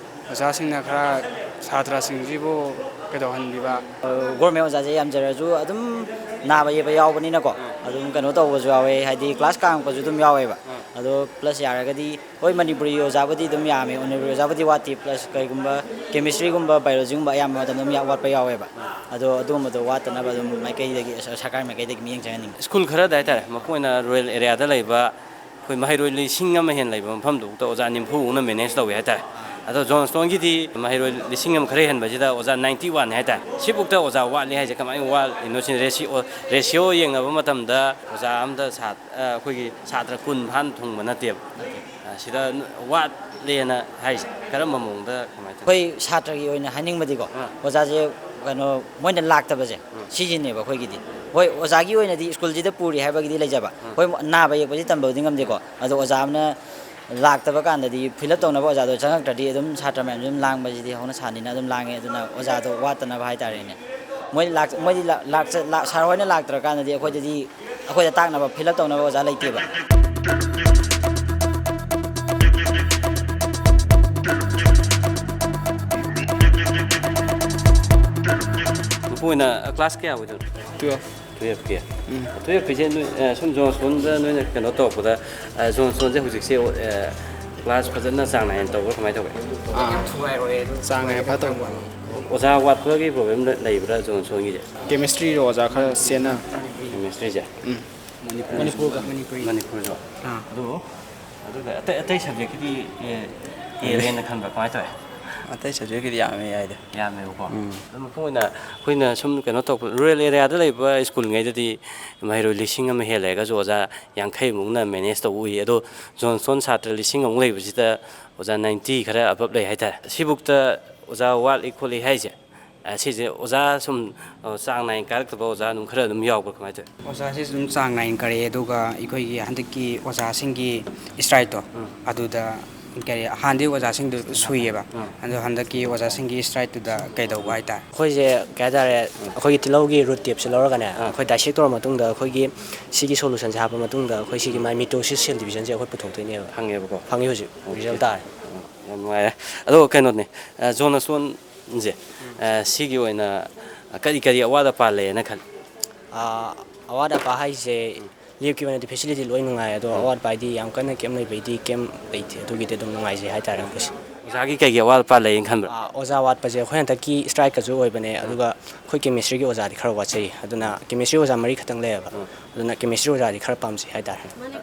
ꯑꯣꯖꯥꯁꯤꯡꯅ ꯈꯔ ꯁꯥꯇ꯭ꯔꯁꯤꯡꯁꯤꯕꯨ ꯀꯩꯗꯧꯍꯟꯕꯤꯕ? ꯒꯣꯔꯃꯦꯟ ꯑꯣꯖꯥꯁꯦ ꯌꯥꯝꯖꯔꯁꯨ ꯑꯗꯨꯝ ꯅꯥꯕ ꯌꯦꯛꯄ ꯌꯥꯎꯕꯅꯤꯅꯀꯣ, ꯑꯗꯨꯝ ꯀꯩꯅꯣ ꯇꯧꯕꯁꯨ ꯌꯥꯎꯋꯦ, ꯍꯥꯏꯗꯤ ꯀ꯭ꯂꯥꯁ ꯀꯥꯡꯉꯛꯄꯁꯨ ꯑꯗꯨꯝ ꯌꯥꯎꯋꯦꯕ꯫ ꯑꯗꯣ ꯄ꯭ꯂꯁ ꯌꯥꯔꯒꯗꯤ, ꯍꯣꯏ, ꯃꯅꯤꯄꯨꯔꯤ ꯑꯣꯖꯥꯕꯨꯗꯤ ꯑꯗꯨꯝ ꯌꯥꯝꯃꯦ, ꯃꯅꯤꯄꯨꯔꯤ ꯑꯣꯖꯥꯕꯨꯗꯤ ꯋꯥꯠꯇꯦ, ꯄ꯭ꯂꯁ ꯀꯩꯒꯨꯝꯕ ꯀꯦꯃꯤꯁꯇ꯭ꯔꯤꯒꯨꯝꯕ ꯕꯥꯏꯑꯣꯂꯣꯖꯤꯒꯨꯝꯕ ꯑꯌꯥꯝꯕ ꯃꯇꯝꯗ ꯑꯗꯨꯝ ꯌꯥ- ꯋꯥꯠꯄ ꯌꯥꯎꯋꯦꯕ꯫ ꯑꯗꯣ ꯑꯗꯨꯒꯨꯝꯕꯗꯣ ꯋꯥꯠꯇꯅꯕ ꯑꯗꯨꯝ ꯃꯥꯏꯀꯩꯗꯒꯤ, ꯁꯔꯀꯥꯔ ꯃꯥꯏꯀꯩꯗꯒꯤ ꯃꯤꯠꯌꯦꯡ ꯆꯪꯍꯟꯅꯤꯡꯉꯤ꯫ ꯁ꯭ꯀꯨꯜ ꯈꯔꯗ ꯍꯥꯏꯇꯥꯔꯦ, ꯃꯈꯣꯏꯅ ꯔꯨꯔꯦꯜ ꯑꯦꯔꯤꯌꯥꯗ ꯂꯩꯕ ꯑꯩꯈꯣꯏ ꯃꯍꯩꯔꯣꯏ ꯂꯤꯁꯤꯡ ꯑꯃ ꯍꯦꯟꯅ ꯂꯩꯕ ꯃꯐꯝꯗꯨꯕꯨꯛꯇ ꯑꯣꯖꯥ ꯅꯤꯐꯨꯃꯨꯛꯅ ꯃꯦꯅꯦꯖ ꯇꯧꯋꯤ ꯍꯥꯏꯇꯥꯔꯦ꯫ ꯑꯗꯣ ꯖꯣꯟꯁꯇꯣꯟꯒꯤꯗꯤ ꯃꯍꯩꯔꯣꯏ ꯂꯤꯁꯤꯡ ꯑꯃ ꯈꯔ ꯍꯦꯟꯕꯁꯤꯗ ꯑꯣꯖꯥ ꯅꯥꯏꯟꯇꯤ ꯋꯥꯟꯅꯤ ꯍꯥꯏꯇꯥꯔꯦ꯫ ꯁꯤꯕꯨꯛꯇ ꯑꯣꯖꯥ ꯋꯥꯠꯂꯤ ꯍꯥꯏꯁꯦ ꯀꯃꯥꯏꯅ ꯋꯥꯠꯂꯤꯅꯣ ꯁꯤꯅꯤ꯫ ꯔꯦꯁꯤꯑꯣ, ꯔꯦꯁꯤꯑꯣ ꯌꯦꯡꯅꯕ ꯃꯇꯝꯗ ꯑꯣꯖꯥ ꯑꯝꯗ ꯁꯥ-, ꯑ, ꯑꯩꯈꯣꯏꯒꯤ ꯁꯥꯇ꯭ꯔ ꯀꯨꯟ ꯐꯥꯅ ꯊꯨꯡꯕ ꯅꯠꯇꯦꯕ꯫ ꯑ, ꯁꯤꯗ ꯋꯥꯠꯂꯦꯅ ꯍꯥꯏꯁꯦ ꯀꯔꯝꯕ ꯃꯑꯣꯡꯗ, ꯀꯃꯥꯏꯅ ꯇꯧꯋꯤ? ꯑꯩꯈꯣꯏ ꯁꯥꯇ꯭ꯔꯒꯤ ꯑꯣꯏꯅ ꯍꯥꯏꯅꯤꯡꯕꯗꯤꯀꯣ, ꯑꯣꯖꯥꯁꯦ, ꯀꯩꯅꯣ, ꯃꯣꯏꯅ ꯂꯥꯛꯇꯕꯁꯦ, ꯁꯤꯁꯤꯅꯦꯕ ꯑꯩꯈꯣꯏꯒꯤꯗꯤ꯫ ꯍꯣꯏ, ꯑꯣꯖꯥꯒꯤ ꯑꯣꯏꯅꯗꯤ ꯁ꯭ꯀꯨꯜꯁꯤꯗ ꯄꯨꯔꯤ ꯍꯥꯏꯕꯒꯤꯗꯤ ꯂꯩꯖꯕ, ꯍꯣꯏ, ꯅꯥꯕ ꯌꯦꯛꯄꯁꯤ ꯇꯝꯕꯕꯨꯗꯤ ꯉꯝꯗꯦꯀꯣ, ꯑꯗꯣ ꯑꯣꯖꯥ ꯑꯃꯅ ꯂꯥꯛꯇꯕ ꯀꯥꯟꯗꯗꯤ, ꯐꯤꯜ ꯑꯞ ꯇꯧꯅꯕ ꯑꯣꯖꯥꯗꯣ ꯆꯪꯉꯛꯇ꯭ꯔꯗꯤ ꯑꯗꯨꯝ ꯁꯥꯇ꯭ꯔ ꯃꯌꯥꯝꯁꯨ ꯑꯗꯨꯝ ꯂꯥꯡꯕꯁꯤꯗꯤ ꯍꯧꯅ ꯁꯥꯅꯤꯅ ꯑꯗꯨꯝ ꯂꯥꯡꯉꯦ꯫ ꯑꯗꯨꯅ ꯑꯣꯖꯥꯗꯣ ꯋꯥꯠꯇꯅꯕ ꯍꯥꯏꯇꯥꯔꯦꯅꯦ꯫ ꯃꯣꯏ ꯂꯥꯛ-, ꯃꯣꯏꯗꯤ ꯂꯥꯛ-, ꯂꯥꯛꯆ-, ꯂꯥꯛ-, ꯁꯥꯔ ꯍꯣꯏꯅ ꯂꯥꯛꯇ꯭ꯔꯀꯥꯟꯗꯗꯤ ꯑꯩꯈꯣꯏꯗꯗꯤ, ꯑꯩꯈꯣꯏꯗ ꯇꯥꯛꯅꯕ, ꯐꯤꯜ ꯑꯞ ꯇꯧꯅꯕ ꯑꯣꯖꯥ ꯂꯩꯇꯦꯕ꯫ ꯃꯄꯨ ꯑꯣꯏꯅ ꯀ꯭ꯂꯥꯁ ꯀꯌꯥ ꯑꯣꯏꯗꯣꯏꯅꯣ? ꯇꯨꯌꯦꯜꯐ꯫ ꯇꯨꯌꯦꯜꯐꯀꯤ? ꯇꯨꯌꯦꯜꯐꯀꯤꯁꯦ ꯅꯣꯏ, ꯑ, ꯁꯨꯝ ꯖꯣꯟꯁꯇꯣꯟꯗ ꯅꯣꯏꯅ ꯀꯩꯅꯣ ꯇꯧꯔꯛꯄꯗ, ꯑ, ꯖꯣꯟꯁꯇꯣꯟꯁꯦ ꯍꯧꯖꯤꯛꯁꯦ, ꯑ, ꯀ꯭ꯂꯥꯁ ꯐꯖꯅ ꯆꯥꯡ ꯅꯥꯏꯅ ꯇꯧꯕ꯭ꯔꯥ, ꯀꯃꯥꯏꯅ ꯇꯧꯒꯦ? ꯑꯥ, ꯆꯥꯡ ꯅꯥꯏꯅ ꯐꯖꯅ ꯇꯧꯕ꯫ ꯑꯣꯖꯥ ꯋꯥꯠꯄꯒꯤ ꯄ꯭ꯔꯣꯕ꯭ꯂꯦꯝ ꯂꯩꯕ꯭ꯔꯥ ꯖꯣꯟꯁꯇꯣꯟꯒꯤꯁꯦ? ꯀꯦꯃꯤꯁꯇ꯭ꯔꯤꯗ ꯑꯣꯖꯥ ꯈꯔ ꯆꯦꯟꯅ꯫ ꯀꯦꯃꯤꯁꯇ꯭ꯔꯤꯁꯦ? ꯎꯝ꯫ ꯃꯅꯤꯄꯨꯔꯒ꯫ ꯃꯅꯤꯄꯨꯔꯁꯨ? ꯑꯥ꯫ ꯑꯗꯨ, ꯑꯗꯨꯒ ꯑꯇꯩ, ꯑꯇꯩ ꯁꯕꯖꯦꯛꯀꯤꯗꯤ, ꯑꯦ, ꯍꯦꯜꯂꯦꯅ ꯈꯟꯕ꯭ꯔꯥ, ꯀꯃꯥꯏꯅ ꯇꯧꯋꯦ? ꯑꯇꯩ ꯁꯕꯖꯦꯛꯀꯤꯗꯤ ꯌꯥꯝꯃꯦ ꯌꯥꯏꯗ꯫ ꯌꯥꯝꯃꯦꯕꯀꯣ꯫ ꯎꯝ꯫ ꯑꯗꯨ ꯃꯄꯨꯡ ꯑꯣꯏꯅ ꯑꯩꯈꯣꯏꯅ ꯁꯨꯝ ꯀꯩꯅꯣ ꯇꯧꯕ, ꯔꯨꯔꯦꯜ ꯑꯦꯔꯤꯌꯥꯗ ꯂꯩꯕ ꯁ꯭ꯀꯨꯜꯉꯩꯗꯗꯤ ꯃꯍꯩꯔꯣꯏ ꯂꯤꯁꯤꯡ ꯑꯃ ꯍꯦꯜꯂꯦ ꯍꯥꯏꯔꯒꯁꯨ ꯑꯣꯖꯥ ꯌꯥꯡꯈꯩꯃꯨꯛꯅ ꯃꯦꯅꯦꯖ ꯇꯧꯕ ꯎꯏ꯫ ꯑꯗꯣ ꯖꯣꯟꯁꯇꯣꯟ ꯁꯥꯇ꯭ꯔ ꯂꯤꯁꯤꯡ ꯑꯃꯨꯛ ꯂꯩꯕꯁꯤꯗ ꯑꯣꯖꯥ ꯅꯥꯏꯟꯇꯤ ꯈꯔ ꯑꯕꯞ ꯂꯩ ꯍꯥꯏꯇꯥꯔꯦ꯫ ꯁꯤꯕꯨꯛꯇ ꯑꯣꯖꯥ ꯋꯥꯠꯂꯤ ꯈꯣꯠꯂꯤ ꯍꯥꯏꯁꯦ, ꯑ, ꯁꯤꯁꯦ ꯑꯣꯖꯥ ꯁꯨꯝ, ꯑ, ꯆꯥꯡ ꯅꯥꯏꯅ ꯀꯥꯔꯛꯇꯕ ꯑꯣꯖꯥ ꯑꯗꯨꯝ ꯈꯔ ꯑꯗꯨꯝ ꯌꯥꯎꯕ꯭ꯔꯥ, ꯀꯃꯥꯏꯅ ꯇꯧꯋꯤ? ꯑꯣꯖꯥꯁꯤ ꯑꯗꯨꯝ ꯆꯥꯡ ꯅꯥꯏꯅ ꯀꯥꯔꯛꯑꯦ, ꯑꯗꯨꯒ ꯑꯩꯈꯣꯏꯒꯤ ꯍꯟꯗꯛꯀꯤ ꯑꯣꯖꯥꯁꯤꯡꯒꯤ ꯏꯁꯇ꯭ꯔꯥꯏꯛꯇꯣ, ꯑꯗꯨꯗ ꯀꯔꯤ, ꯍꯥꯟꯅꯗꯤ ꯑꯣꯖꯥꯁꯤꯡꯗꯨ ꯁꯨꯏꯌꯦꯕ, ꯑꯗꯣ ꯍꯟꯗꯛꯀꯤ ꯑꯣꯖꯥꯁꯤꯡꯒꯤ ꯏꯁꯇ꯭ꯔꯥꯏꯛꯇꯨꯗ ꯀꯩꯗꯧꯕ ꯍꯥꯏꯇꯥꯔꯦ꯫ ꯑꯩꯈꯣꯏꯁꯦ ꯀꯩ ꯍꯥꯏꯇꯥꯔꯦ, ꯑꯩꯈꯣꯏꯒꯤ ꯇꯤꯜꯍꯧꯒꯤ ꯔꯨꯠ ꯇꯦꯞꯁꯦ ꯂꯧꯔꯒꯅꯦ, ꯑꯩꯈꯣꯏ ꯗꯥꯏꯁꯦꯛ ꯇꯧꯔ ꯃꯇꯨꯡꯗ ꯑꯩꯈꯣꯏꯒꯤ ꯁꯤꯒꯤ ꯁꯣꯂꯨꯁꯟꯁꯦ ꯍꯥꯞꯄ ꯃꯇꯨꯡꯗ ꯑꯩꯈꯣꯏ ꯁꯤꯒꯤ ꯃꯥꯏ ꯃꯤꯇꯣꯁꯤꯁ ꯁꯦꯜ ꯗꯤꯕꯤꯖꯟꯁꯦ ꯑꯩꯈꯣꯏ ꯄꯨꯊꯣꯛꯇꯣꯏꯅꯦꯕ꯫ ꯐꯪꯉꯦꯕꯀꯣ꯫ ꯐꯪꯉꯤ ꯍꯧꯖꯤꯛ, ꯔꯤꯖꯜ ꯇꯥꯔꯦ꯫ ꯌꯥꯝ ꯅꯨꯡꯉꯥꯏꯔꯦ꯫ ꯑꯗꯣ ꯀꯩꯅꯣꯅꯦ, ꯑ, ꯖꯣꯟꯁꯇꯣꯟ ꯁꯦ, ꯑ, ꯁꯤꯒꯤ ꯑꯣꯏꯅ ꯀꯔꯤ ꯀꯔꯤ ꯑꯋꯥꯠ ꯑꯄꯥ ꯂꯩꯌꯦꯅ ꯈꯜꯂꯤ? ꯑꯥ, ꯑꯋꯥꯠ ꯑꯄꯥ ꯍꯥꯏꯁꯦ, ꯂꯦꯞꯀꯤ ꯑꯣꯏꯅꯗꯤ ꯐꯦꯁꯤꯂꯤꯇꯤ ꯂꯣꯏ ꯅꯨꯡꯉꯥꯏ, ꯑꯗꯣ ꯑꯋꯥꯠ ꯑꯄꯥ ꯍꯥꯏꯗꯤ ꯌꯥꯝ ꯀꯟꯅ ꯀꯩꯝ ꯂꯩꯕꯩꯗꯤ ꯀꯩꯝ ꯂꯩꯇꯦ, ꯑꯗꯨꯒꯤꯗꯤ ꯑꯗꯨꯝ ꯅꯨꯡꯉꯥꯏꯖꯩ ꯍꯥꯏꯇꯥꯔꯦ ꯑꯩꯈꯣꯏꯁꯦ꯫ ꯑꯣꯖꯥꯒꯤ ꯀꯩꯒꯤ ꯑꯋꯥꯠ ꯑꯄꯥ ꯂꯩꯌꯦꯅ ꯈꯟꯕ꯭ꯔꯥ? ꯑꯥ, ꯑꯣꯖꯥ ꯋꯥꯠꯄꯁꯦ ꯑꯩꯈꯣꯏ ꯍꯟꯗꯛꯀꯤ ꯁ꯭ꯇ꯭ꯔꯥꯏꯛꯀꯁꯨ ꯑꯣꯏꯕꯅꯦ, ꯑꯗꯨꯒ ꯑꯩꯈꯣꯏ ꯀꯦꯃꯤꯁꯇ꯭ꯔꯤꯒꯤ ꯑꯣꯖꯥꯗꯤ ꯈꯔ ꯋꯥꯠꯆꯩ, ꯑꯗꯨꯅ ꯀꯦꯃꯤꯁꯇ꯭ꯔꯤ ꯑꯣꯖꯥ ꯃꯔꯤ ꯈꯛꯇꯪ ꯂꯩꯌꯦꯕ, ꯑꯗꯨꯅ ꯀꯦꯃꯤꯁꯇ꯭ꯔꯤ ꯑꯣꯖꯥꯗꯤ ꯈꯔ ꯄꯥꯝꯖꯩ ꯍꯥꯏꯇꯥꯔꯦ꯫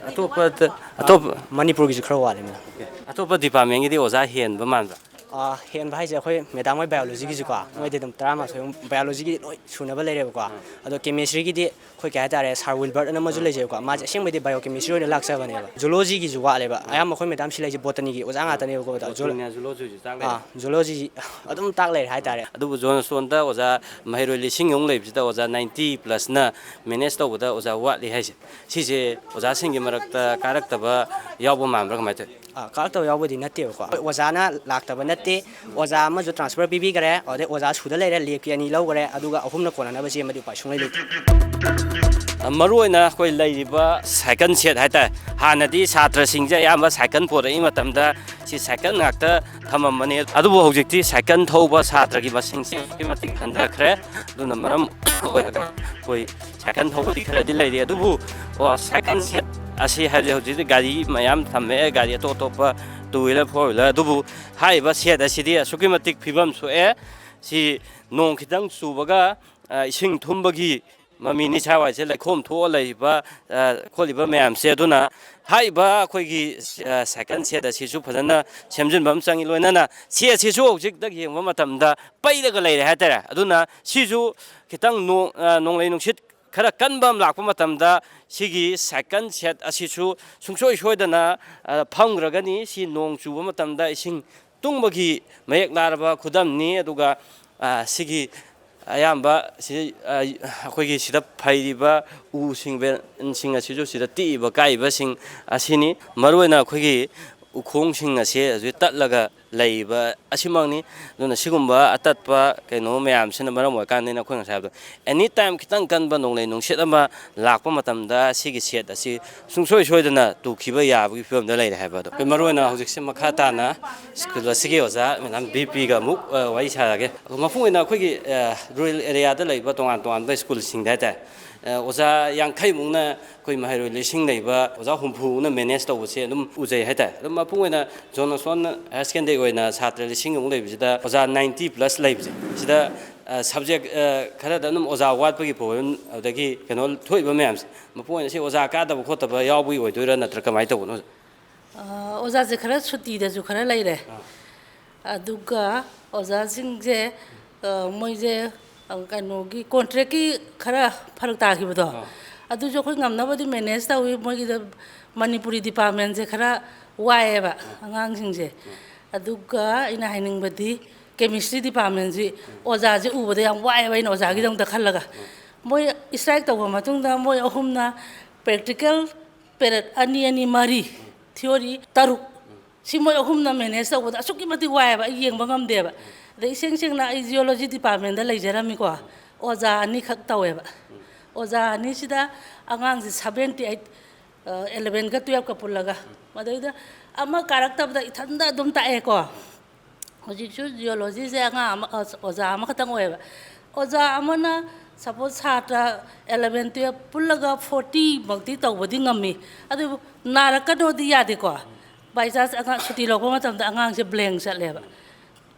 ꯑꯇꯣꯞꯄꯗ, ꯑꯇꯣꯞꯄ, ꯃꯅꯤꯄꯨꯔꯒꯤꯁꯨ ꯈꯔ ꯋꯥꯠꯂꯦ, ꯃꯦꯗꯥꯝ꯫ ꯑꯇꯣꯞꯄ ꯗꯤꯄꯥꯔꯠꯃꯦꯟꯒꯤꯗꯤ ꯑꯣꯖꯥ ꯍꯦꯟꯕ ꯃꯥꯟꯕ꯭ꯔꯥ? ꯑꯥ, ꯍꯦꯟꯕ ꯍꯥꯏꯁꯦ ꯑꯩꯈꯣꯏ ꯃꯦꯗꯥꯝ ꯍꯣꯏ ꯕꯥꯏꯑꯣꯂꯣꯖꯤꯒꯤꯁꯨꯀꯣ, ꯃꯣꯏꯗꯤ ꯑꯗꯨꯝ ꯇꯔꯥꯃꯥꯊꯣꯏ ꯑꯃꯨꯛ ꯕꯥꯏꯑꯣꯂꯣꯖꯤꯒꯤꯗꯤ ꯂꯣꯏ ꯁꯨꯅꯕ ꯂꯩꯔꯦꯕꯀꯣ꯫ ꯑꯗꯣ ꯀꯦꯃꯤꯁꯇ꯭ꯔꯤꯒꯤꯗꯤ ꯑꯩꯈꯣꯏ ꯀꯩ ꯍꯥꯏꯇꯥꯔꯦ, ꯁꯥꯔ ꯋꯤꯜꯕꯔꯠ ꯑꯅ ꯑꯃꯁꯨ ꯂꯩꯖꯩꯕꯀꯣ, ꯃꯥꯁꯦ ꯑꯁꯦꯡꯕꯩꯗꯤ ꯕꯥꯏꯑꯣ ꯀꯦꯃꯤꯁꯇ꯭ꯔꯤ ꯑꯣꯏꯅ ꯂꯥꯛꯆꯕꯅꯦꯕ꯫ ꯖꯨꯂꯣꯖꯤꯒꯤꯁꯨ ꯋꯥꯠꯂꯦꯕ, ꯑꯌꯥꯝꯕ ꯑꯩꯈꯣꯏ ꯃꯦꯗꯥꯝ ꯁꯤ ꯂꯩꯁꯦ ꯕꯣꯇꯅꯤꯒꯤ ꯑꯣꯖꯥ ꯉꯥꯛꯇꯅꯦꯕꯀꯣ꯫ ꯕꯣꯇꯅꯤꯅ ꯖꯨꯂꯣꯖꯤꯁꯨ ꯇꯥꯛ ꯂꯩꯔꯦ꯫ ꯑꯥ, ꯖꯨꯂꯣꯖꯤ ꯑꯗꯨꯝ ꯇꯥꯛ ꯂꯩꯔꯦ ꯍꯥꯏꯇꯥꯔꯦ꯫ ꯑꯗꯨꯕꯨ ꯖꯣꯟꯁꯇꯣꯟꯗ ꯑꯣꯖꯥ ꯃꯍꯩꯔꯣꯏ ꯂꯤꯁꯤꯡ ꯑꯍꯨꯝ ꯂꯩꯕꯁꯤꯗ ꯑꯣꯖꯥ ꯅꯥꯏꯟꯇꯤ ꯄ꯭ꯂꯁꯅ ꯃꯦꯅꯦꯖ ꯇꯧꯕꯗ ꯑꯣꯖꯥ ꯋꯥꯠꯂꯤ ꯍꯥꯏꯁꯦ, ꯁꯤꯁꯦ ꯑꯣꯖꯥꯁꯤꯡꯒꯤ ꯃꯔꯛꯇ ꯀꯥꯔꯛꯇꯕ ꯌꯥꯎꯕ ꯃꯥꯟꯕ꯭ꯔꯥ, ꯀꯃꯥꯏꯅ ꯇꯧꯏ? ꯑꯥ, ꯀꯥꯔꯛꯇꯕ ꯌꯥꯎꯕꯗꯤ ꯅꯠꯇꯦꯕꯀꯣ꯫ ꯍꯣꯏ, ꯑꯣꯖꯥꯅ ꯂꯥꯛꯇꯕ ꯅꯠꯇꯦ, ꯑꯣꯖꯥ ꯑꯃꯁꯨ ꯇ꯭ꯔꯥꯟꯁꯐꯔ ꯄꯤꯕꯤꯈ꯭ꯔꯦ, ꯑꯗꯩ ꯑꯣꯖꯥ ꯁꯨꯗ ꯂꯩꯔꯦ, ꯂꯦꯞꯀꯤ ꯑꯅꯤ ꯂꯧꯈ꯭ꯔꯦ, ꯑꯗꯨꯒ ꯑꯍꯨꯝꯅ ꯀꯣꯟꯅꯅꯕ ꯆꯦꯟꯕꯗꯤ ꯎꯄꯥꯏ ꯁꯨꯡꯂꯩ ꯂꯩꯇꯦ꯫ ꯃꯔꯨ ꯑꯣꯏꯅ ꯑꯩꯈꯣꯏ ꯂꯩꯔꯤꯕ ꯁꯥꯏꯀꯜ ꯁꯦꯠ ꯍꯥꯏꯇꯥꯔꯦ, ꯍꯥꯟꯅꯗꯤ ꯁꯥꯇ꯭ꯔꯁꯤꯡꯁꯦ ꯑꯌꯥꯝꯕ ꯁꯥꯏꯀꯜ ꯄꯣꯔꯛꯏ ꯃꯇꯝꯗ ꯁꯤ ꯁꯥꯏꯀꯜ ꯉꯥꯛꯇ ꯊꯝꯃꯝꯕꯅꯦ, ꯑꯗꯨꯕꯨ ꯍꯧꯖꯤꯛꯇꯤ ꯁꯥꯏꯀꯜ ꯊꯧꯕ ꯁꯥꯇ꯭ꯔꯒꯤ ꯃꯁꯤꯡꯁꯦ ꯑꯗꯨꯛꯀꯤ ꯃꯇꯤꯛ ꯍꯟꯊꯈ꯭ꯔꯦ꯫ ꯑꯗꯨꯅ ꯃꯔꯝ ꯑꯣꯏꯔꯒ ꯑꯩꯈꯣꯏ ꯁꯥꯏꯀꯜ ꯊꯧꯕꯗꯤ ꯈꯔꯗꯤ ꯂꯩꯔꯤ, ꯑꯗꯨꯕꯨ, ꯑꯣ, ꯁꯥꯏꯀꯜ ꯁꯦꯠ ꯑꯁꯤ ꯍꯥꯏꯕꯗꯤ ꯍꯧꯖꯤꯛꯇꯤ ꯒꯥꯔꯤ ꯃꯌꯥꯝ ꯊꯝꯃꯦ, ꯒꯥꯔꯤ ꯑꯇꯣꯞ ꯑꯇꯣꯞꯄ, ꯇꯨ ꯋꯤꯂꯔ, ꯐꯣꯔ ꯋꯤꯂꯔ, ꯑꯗꯨꯕꯨ ꯍꯥꯏꯔꯤꯕ ꯁꯦꯠ ꯑꯁꯤꯗꯤ ꯑꯁꯨꯛꯀꯤ ꯃꯇꯤꯛ ꯐꯤꯕꯝ ꯁꯣꯛꯑꯦ꯫ ꯁꯤ ꯅꯣꯡ ꯈꯤꯇꯪ ꯆꯨꯕꯒ, ꯑ, ꯏꯁꯤꯡ ꯊꯨꯝꯕꯒꯤ ꯃꯃꯤ ꯅꯤꯁꯥꯋꯥꯏꯁꯦ ꯂꯩꯈꯣꯝ ꯊꯣꯛꯑ ꯂꯩꯔꯤꯕ, ꯑ, ꯈꯣꯠꯂꯤꯕ ꯃꯌꯥꯝꯁꯦ꯫ ꯑꯗꯨꯅ ꯍꯥꯏꯔꯤꯕ ꯑꯩꯈꯣꯏꯒꯤ, ꯑ, ꯁꯥꯏꯀꯜ ꯁꯦꯠ ꯑꯁꯤꯁꯨ ꯐꯖꯅ ꯁꯦꯝꯖꯤꯟꯕ ꯑꯃ ꯆꯪꯉꯤ꯫ ꯂꯣꯏꯅꯅ ꯁꯦꯠ ꯑꯁꯤꯁꯨ ꯍꯧꯖꯤꯛꯇ ꯌꯦꯡꯕ ꯃꯇꯝꯗ ꯄꯩꯔꯒ ꯂꯩꯔꯦ ꯍꯥꯏꯇꯥꯔꯦ꯫ ꯑꯗꯨꯅ ꯁꯤꯁꯨ ꯈꯤꯇꯪ ꯅꯣꯡ-, ꯑ, ꯅꯣꯡꯂꯩ ꯅꯨꯡꯁꯤꯠ ꯈꯔ ꯀꯟꯕ ꯑꯃ ꯂꯥꯛꯄ ꯃꯇꯝꯗ ꯁꯤꯒꯤ ꯁꯥꯏꯀꯜ ꯁꯦꯠ ꯑꯁꯤꯁꯨ ꯁꯨꯡꯁꯣꯏ ꯁꯣꯏꯗꯅ, ꯑ, ꯐꯝꯈ꯭ꯔꯒꯅꯤ꯫ ꯁꯤ ꯅꯣꯡ ꯆꯨꯕ ꯃꯇꯝꯗ ꯏꯁꯤꯡ ꯇꯨꯡꯕꯒꯤ ꯃꯌꯦꯛ ꯂꯥꯔꯕ ꯈꯨꯗꯝꯅꯤ꯫ ꯑꯗꯨꯒ, ꯑ, ꯁꯤꯒꯤ ꯑꯌꯥꯝꯕ ꯁꯤ, ꯑ, ꯑꯩꯈꯣꯏꯒꯤ ꯁꯤꯗ ꯐꯩꯔꯤꯕ ꯎꯁꯤꯡ, ꯕꯦꯟꯁꯤꯡ ꯑꯁꯤꯁꯨ ꯁꯤꯗ ꯇꯦꯛꯏꯕ, ꯀꯥꯏꯕꯁꯤꯡ ꯑꯁꯤꯅꯤ꯫ ꯃꯔꯨꯑꯣꯏꯅ ꯑꯩꯈꯣꯏꯒꯤ ꯎꯈꯣꯡꯁꯤꯡ ꯑꯁꯤ ꯍꯧꯖꯤꯛ ꯇꯠꯂꯒ ꯂꯩꯕ ꯑꯁꯤꯃꯛꯅꯤ꯫ ꯑꯗꯨꯅ ꯁꯤꯒꯨꯝꯕ ꯑꯇꯠꯄ ꯀꯩꯅꯣ ꯃꯌꯥꯝꯁꯤꯅ ꯃꯔꯝ ꯑꯣꯏꯔꯀꯥꯟꯗꯅꯤ ꯑꯩꯈꯣꯏ ꯉꯁꯥꯏ ꯍꯥꯏꯕꯗꯣ, ꯑꯦꯅꯤ ꯇꯥꯏꯝ ꯈꯤꯇꯪ ꯀꯟꯕ ꯅꯣꯡꯂꯩ ꯅꯨꯡꯁꯤꯠ ꯑꯃ ꯂꯥꯛꯄ ꯃꯇꯝꯗ ꯁꯤꯒꯤ ꯁꯦꯠ ꯑꯁꯤ ꯁꯨꯡꯁꯣꯏ ꯁꯣꯏꯗꯅ ꯇꯨꯈꯤꯕ ꯌꯥꯕꯒꯤ ꯐꯤꯕꯝꯗ ꯂꯩꯔꯦ ꯍꯥꯏꯕ ꯑꯗꯣ꯫ ꯑꯩꯈꯣꯏ ꯃꯔꯨꯑꯣꯏꯅ ꯍꯧꯖꯤꯛꯁꯦ ꯃꯈꯥ ꯇꯥꯅ ꯁ꯭ꯀꯨꯜ ꯑꯁꯤꯒꯤ ꯑꯣꯖꯥ ꯃꯦꯗꯥꯝ ꯕꯤ ꯄꯤꯒ ꯑꯃꯨꯛ, ꯑ, ꯋꯥꯔꯤ ꯁꯥꯔꯒꯦ꯫ ꯑꯗꯣ ꯃꯄꯨꯡ ꯑꯣꯏꯅ ꯑꯩꯈꯣꯏꯒꯤ, ꯑ, ꯔꯨꯔꯦꯜ ꯑꯦꯔꯤꯌꯥꯗ ꯂꯩꯕ ꯇꯣꯉꯥꯟ ꯇꯣꯉꯥꯟꯕ ꯁ꯭ꯀꯨꯜꯁꯤꯡꯗ ꯍꯥꯏꯇꯥꯔꯦ, ꯑ, ꯑꯣꯖꯥ ꯌꯥꯡꯈꯩꯃꯨꯛꯅ ꯑꯩꯈꯣꯏ ꯃꯍꯩꯔꯣꯏ ꯂꯤꯁꯤꯡ ꯂꯩꯕ ꯑꯣꯖꯥ ꯍꯨꯝꯐꯨꯃꯨꯛꯅ ꯃꯦꯅꯦꯖ ꯇꯧꯕꯁꯦ ꯑꯗꯨꯝ ꯎꯖꯩ ꯍꯥꯏꯇꯥꯔꯦ꯫ ꯑꯗꯨꯝ ꯃꯄꯨꯡ ꯑꯣꯏꯅ ꯖꯣꯟ ꯑꯣꯁꯕꯣꯟ ꯍꯥꯌꯔ ꯁꯦꯀꯦꯟꯗꯔꯤꯒꯤ ꯑꯣꯏꯅ ꯁꯥꯇ꯭ꯔ ꯂꯤꯁꯤꯡꯃꯨꯛ ꯂꯩꯕꯁꯤꯗ ꯑꯣꯖꯥ ꯅꯥꯏꯟꯇꯤ ꯄ꯭ꯂꯁ ꯂꯩꯕꯁꯦ, ꯁꯤꯗ, ꯑ, ꯁꯕꯖꯦꯛ, ꯑ, ꯈꯔꯗ ꯑꯗꯨꯝ ꯑꯣꯖꯥ ꯋꯥꯠꯄꯒꯤ ꯄ꯭ꯔꯣꯕ꯭ꯂꯦꯝ, ꯑꯗꯨꯗꯒꯤ ꯀꯩꯅꯣ ꯊꯣꯛꯏꯕ ꯃꯌꯥꯝꯁꯦ, ꯃꯄꯨꯡ ꯑꯣꯏꯅ ꯁꯤ ꯑꯣꯖꯥ ꯀꯥꯗꯕ ꯈꯣꯠꯇꯕ ꯌꯥꯎꯕꯒꯤ ꯑꯣꯏꯗꯣꯏꯔꯥ, ꯅꯠꯇ꯭ꯔꯒ ꯀꯃꯥꯏꯅ ꯇꯧꯕꯅꯣ? ꯑ, ꯑꯣꯖꯥꯁꯦ ꯈꯔ ꯁꯨꯇꯤꯗꯁꯨ ꯈꯔ ꯂꯩꯔꯦ꯫ ꯑꯥ꯫ ꯑꯗꯨꯒ ꯑꯣꯖꯥꯁꯤꯡꯁꯦ, ꯑ, ꯃꯣꯏꯁꯦ, ꯑ, ꯀꯩꯅꯣꯒꯤ ꯀꯣꯟꯇ꯭ꯔꯦꯛꯀꯤ ꯈꯔ ꯐꯔꯛ ꯇꯥꯈꯤꯕꯗꯣ, ꯑꯥ꯫ ꯑꯗꯨꯁꯨ ꯑꯩꯈꯣꯏ ꯉꯝꯅꯕꯗꯤ ꯃꯦꯅꯦꯖ ꯇꯧꯏ꯫ ꯃꯣꯏꯒꯤꯗ ꯃꯅꯤꯄꯨꯔꯤ ꯗꯤꯄꯥꯔꯠꯃꯦꯟꯁꯦ ꯈꯔ ꯋꯥꯏꯑꯦꯕ, ꯑꯥ꯫ ꯑꯉꯥꯡꯁꯤꯡꯁꯦ꯫ ꯑꯥ꯫ ꯑꯗꯨꯒ ꯑꯩꯅ ꯍꯥꯏꯅꯤꯡꯕꯗꯤ ꯀꯦꯃꯤꯁꯇ꯭ꯔꯤ ꯗꯤꯄꯥꯔꯠꯃꯦꯟꯁꯤ, ꯎꯝ꯫ ꯑꯣꯖꯥꯁꯦ ꯎꯕꯗ ꯌꯥꯝ ꯋꯥꯏꯑꯦꯕ, ꯑꯩꯅ ꯑꯣꯖꯥꯒꯤꯗꯃꯛꯇ ꯈꯜꯂꯒ꯫ ꯎꯝ꯫ ꯃꯣꯏ ꯏꯁꯇ꯭ꯔꯥꯏꯛ ꯇꯧꯕ ꯃꯇꯨꯡꯗ ꯃꯣꯏ ꯑꯍꯨꯝꯅ ꯄ꯭ꯔꯦꯛꯇꯤꯀꯦꯜ ꯄꯦꯔꯦꯠ ꯑꯅꯤ, ꯑꯅꯤ, ꯃꯔꯤ, ꯊꯤꯑꯣꯔꯤ ꯇꯔꯨꯛ꯫ ꯁꯤ ꯃꯣꯏ ꯑꯍꯨꯝꯅ ꯃꯦꯅꯦꯖ ꯇꯧꯕꯗ ꯑꯁꯨꯛꯀꯤ ꯃꯇꯤꯛ ꯋꯥꯏꯑꯦꯕ, ꯑꯩ ꯌꯦꯡꯕ ꯉꯝꯗꯦꯕ꯫ ꯑꯗꯩ ꯏꯁꯦꯡ ꯁꯦꯡꯅ ꯑꯩ ꯖꯤꯑꯣꯂꯣꯖꯤ ꯗꯤꯄꯥꯔꯠꯃꯦꯟꯗ ꯂꯩꯖꯔꯝꯃꯤꯀꯣ, ꯑꯣꯖꯥ ꯑꯅꯤꯈꯛ ꯇꯧꯋꯦꯕ꯫ ꯑꯣꯖꯥ ꯑꯅꯤꯁꯤꯗ ꯑꯉꯥꯡꯁꯦ ꯁꯕꯦꯟꯇꯤ ꯑꯩꯠ, ꯑꯦꯂꯚꯦꯟꯒ ꯇꯨꯌꯦꯜꯞꯀ ꯄꯨꯜꯂꯒ, ꯃꯗꯩꯗ ꯑꯃ ꯀꯥꯔꯛꯇꯕꯗ ꯏꯊꯟꯗ ꯑꯗꯨꯝ ꯇꯥꯛꯑꯦꯀꯣ꯫ ꯍꯧꯖꯤꯛꯁꯨ ꯖꯤꯑꯣꯂꯣꯖꯤꯁꯦ ꯑꯉꯥꯡ ꯑꯃ, ꯑ, ꯑꯣꯖꯥ ꯑꯃꯈꯛꯇꯪ ꯑꯣꯏꯌꯦꯕ꯫ ꯑꯣꯖꯥ ꯑꯃꯅ ꯁꯄꯣꯁ ꯁꯥꯇ꯭ꯔ ꯑꯦꯂꯚꯦꯟ ꯇꯨꯌꯦꯜꯞ ꯄꯨꯜꯂꯒ ꯐꯣꯔꯇꯤ ꯃꯛꯇꯤ ꯇꯧꯕꯗꯤ ꯉꯝꯃꯤ, ꯑꯗꯨꯕꯨ ꯅꯥꯔꯛꯀꯅꯣꯗꯤ ꯌꯥꯗꯦꯀꯣ꯫ ꯕꯥꯏ ꯆꯥꯟꯁ ꯑꯉꯥꯡ ꯁꯨꯇꯤ ꯂꯧꯕ ꯃꯇꯝꯗ ꯑꯉꯥꯡꯁꯦ ꯕ꯭ꯂꯦꯡ ꯆꯠꯂꯦꯕ,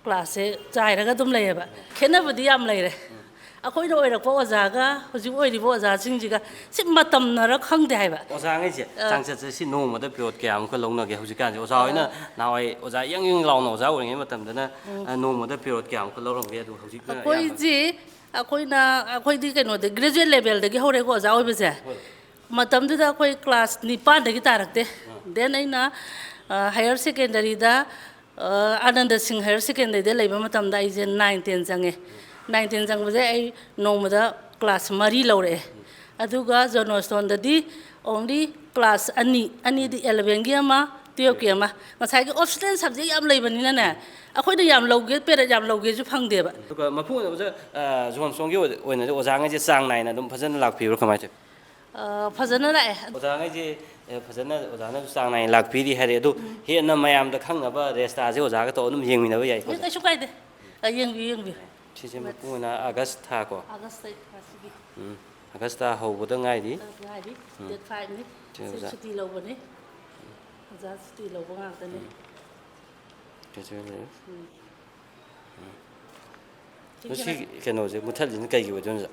ꯀ꯭ꯂꯥꯁꯁꯦ ꯆꯥꯏꯔꯒ ꯑꯗꯨꯝ ꯂꯩꯌꯦꯕ꯫ ꯈꯦꯠꯅꯕꯗꯤ ꯌꯥꯝ ꯂꯩꯔꯦ꯫ ꯑꯩꯈꯣꯏꯅ ꯑꯣꯏꯔꯛꯄ ꯑꯣꯖꯥꯒ ꯍꯧꯖꯤꯛ ꯑꯣꯏꯔꯤꯕ ꯑꯣꯖꯥꯁꯤꯡꯁꯤꯒ ꯁꯤ ꯃꯇꯝꯅꯔ ꯈꯪꯗꯦ ꯍꯥꯏꯕ꯫ ꯑꯣꯖꯥꯉꯩꯁꯦ, ꯑ, ꯆꯥꯡꯆꯠꯁꯦ ꯁꯤ ꯅꯣꯡꯃꯗ ꯄꯤꯔꯤꯌꯣꯠ ꯀꯌꯥꯃꯨꯛꯀ ꯂꯧꯅꯒꯦ? ꯍꯧꯖꯤꯛꯀꯥꯟꯁꯦ ꯑꯣꯖꯥ ꯍꯣꯏꯅ ꯑ, ꯅꯍꯥꯟꯋꯥꯏ ꯑꯣꯖꯥ ꯌꯪ ꯌꯪ ꯂꯥꯎꯅ ꯑꯣꯖꯥ ꯑꯣꯏꯔꯤꯉꯩ ꯃꯇꯝꯗꯅ, ꯎꯝ꯫ ꯑ, ꯅꯣꯡꯃꯗ ꯄꯤꯔꯤꯌꯣꯠ ꯀꯌꯥꯃꯨꯛꯀ ꯂꯧꯔꯝꯒꯦ? ꯑꯗꯨ ꯍꯧꯖꯤꯛꯅ ꯑꯌꯥꯝꯕ ꯑꯩꯈꯣꯏꯁꯤ, ꯑꯩꯈꯣꯏꯅ, ꯑꯩꯈꯣꯏꯗꯤ ꯀꯩꯅꯣꯗ, ꯒ꯭ꯔꯦꯖꯨꯑꯦꯠ ꯂꯦꯚꯦꯜꯗꯒꯤ ꯍꯧꯔꯦꯀꯣ ꯑꯣꯖꯥ ꯑꯣꯏꯕꯁꯦ꯫ ꯍꯣꯏ꯫ ꯃꯇꯝꯗꯨꯗ ꯑꯩꯈꯣꯏ ꯀ꯭ꯂꯥꯁ ꯅꯤꯄꯥꯟꯗꯒꯤ ꯇꯥꯔꯛꯇꯦ꯫ ꯑꯥ꯫ ꯗꯦꯟ ꯑꯩꯅ, ꯑ, ꯍꯥꯌꯔ ꯁꯦꯀꯦꯟꯗꯔꯤꯗ, ꯑ, ꯑꯥꯅꯟꯗ ꯁꯤꯡ ꯍꯥꯌꯔ ꯁꯦꯀꯦꯟꯗꯔꯤꯗ ꯂꯩꯕ ꯃꯇꯝꯗ ꯑꯩꯁꯦ ꯅꯥꯏꯟ ꯇꯦꯟ ꯆꯪꯉꯦ꯫ ꯅꯥꯏꯟ ꯇꯦꯟ ꯆꯪꯕꯁꯦ ꯑꯩ ꯅꯣꯡꯃꯗ ꯀ꯭ꯂꯥꯁ ꯃꯔꯤ ꯂꯧꯔꯛꯑꯦ꯫ ꯑꯗꯨꯒ ꯖꯣꯟ ꯑꯣꯁꯕꯣꯟꯗꯗꯤ ꯑꯣꯡꯂꯤ ꯀ꯭ꯂꯥꯁ ꯑꯅꯤ, ꯑꯅꯤꯗꯤ ꯑꯦꯂꯚꯦꯟꯒꯤ ꯑꯃ, ꯇꯨꯌꯦꯜꯐꯀꯤ ꯑꯃ꯫ ꯉꯁꯥꯏꯒꯤ ꯑꯣꯞꯁꯅꯦꯜ ꯁꯕꯖꯦꯛ ꯌꯥꯝ ꯂꯩꯕꯅꯤꯅꯅꯦ, ꯑꯩꯈꯣꯏꯅ ꯌꯥꯝ ꯂꯧꯒꯦ, ꯄꯦꯔꯦꯠ ꯌꯥꯝ ꯂꯧꯒꯦꯁꯨ ꯐꯪꯗꯦꯕ꯫ ꯑꯗꯨꯒ ꯃꯄꯨꯡ ꯑꯣꯏꯅ ꯑꯣꯖꯥ, ꯑ, ꯖꯣꯟꯁꯣꯟꯒꯤ ꯑꯣꯏ-, ꯑꯣꯏꯅꯗꯤ ꯑꯣꯖꯥꯉꯩꯁꯦ ꯆꯥꯡ ꯅꯥꯏꯅ ꯑꯗꯨꯝ ꯐꯖꯅ ꯂꯥꯛꯄꯤꯕ꯭ꯔꯥ, ꯀꯃꯥꯏꯅ ꯇꯧꯏ? ꯑ, ꯐꯖꯅ ꯂꯥꯛꯑꯦ꯫ ꯑꯣꯖꯥꯉꯩꯁꯦ, ꯑ, ꯐꯖꯅ, ꯑꯣꯖꯥꯅꯁꯨ ꯆꯥꯡ ꯅꯥꯏꯅ ꯂꯥꯛꯄꯤꯔꯤ ꯍꯥꯏꯔꯦ꯫ ꯑꯗꯨ ꯎꯝ꯫ ꯍꯦꯟꯅ ꯃꯌꯥꯝꯗ ꯈꯪꯅꯕ ꯔꯦꯁꯇꯥꯁꯦ ꯑꯣꯖꯥꯒ ꯇꯧꯔꯒ ꯑꯗꯨꯝ ꯌꯦꯡꯃꯤꯟꯅꯕ ꯌꯥꯏꯀꯣ, ꯑꯦ, ꯑꯣꯖꯥ? ꯀꯩꯁꯨ ꯀꯥꯏꯗꯦ꯫ ꯑ, ꯌꯦꯡꯕꯤꯌꯨ, ꯌꯦꯡꯕꯤꯌꯨ꯫ ꯁꯤꯁꯦ ꯃꯄꯨꯡ ꯑꯣꯏꯅ ꯑꯥꯒꯁ ꯊꯥ ꯀꯣ? ꯑꯥꯒꯁꯇ ꯉꯁꯤꯒꯤ꯫ ꯎꯝ꯫ ꯑꯥꯒꯁ ꯊꯥ ꯍꯧꯕꯗ ꯉꯥꯏꯔꯤ꯫ ꯉꯥꯏꯔꯤ꯫ ꯎꯝ꯫ ꯗꯦꯠ ꯐꯥꯏꯚꯅꯤ꯫ ꯁꯤ ꯉꯁꯤ ꯑꯣꯖꯥ꯫ ꯁꯨꯇꯤ ꯂꯧꯕꯅꯤ꯫ ꯑꯣꯖꯥ ꯁꯨꯇꯤ ꯂꯧꯕ ꯉꯥꯛꯇꯅꯤ꯫ ꯎꯝ꯫ ꯀꯩꯁꯨ ꯂꯩꯔꯣꯏ꯫ ꯎꯝ꯫ ꯎꯝ꯫ ꯑꯗꯣ ꯁꯤ ꯀꯩꯅꯣꯁꯦ ꯃꯨꯠꯊꯠꯂꯤꯁꯤꯅ ꯀꯩꯒꯤ ꯑꯣꯏꯗꯣꯏꯅꯣ, ꯑꯣꯖꯥ?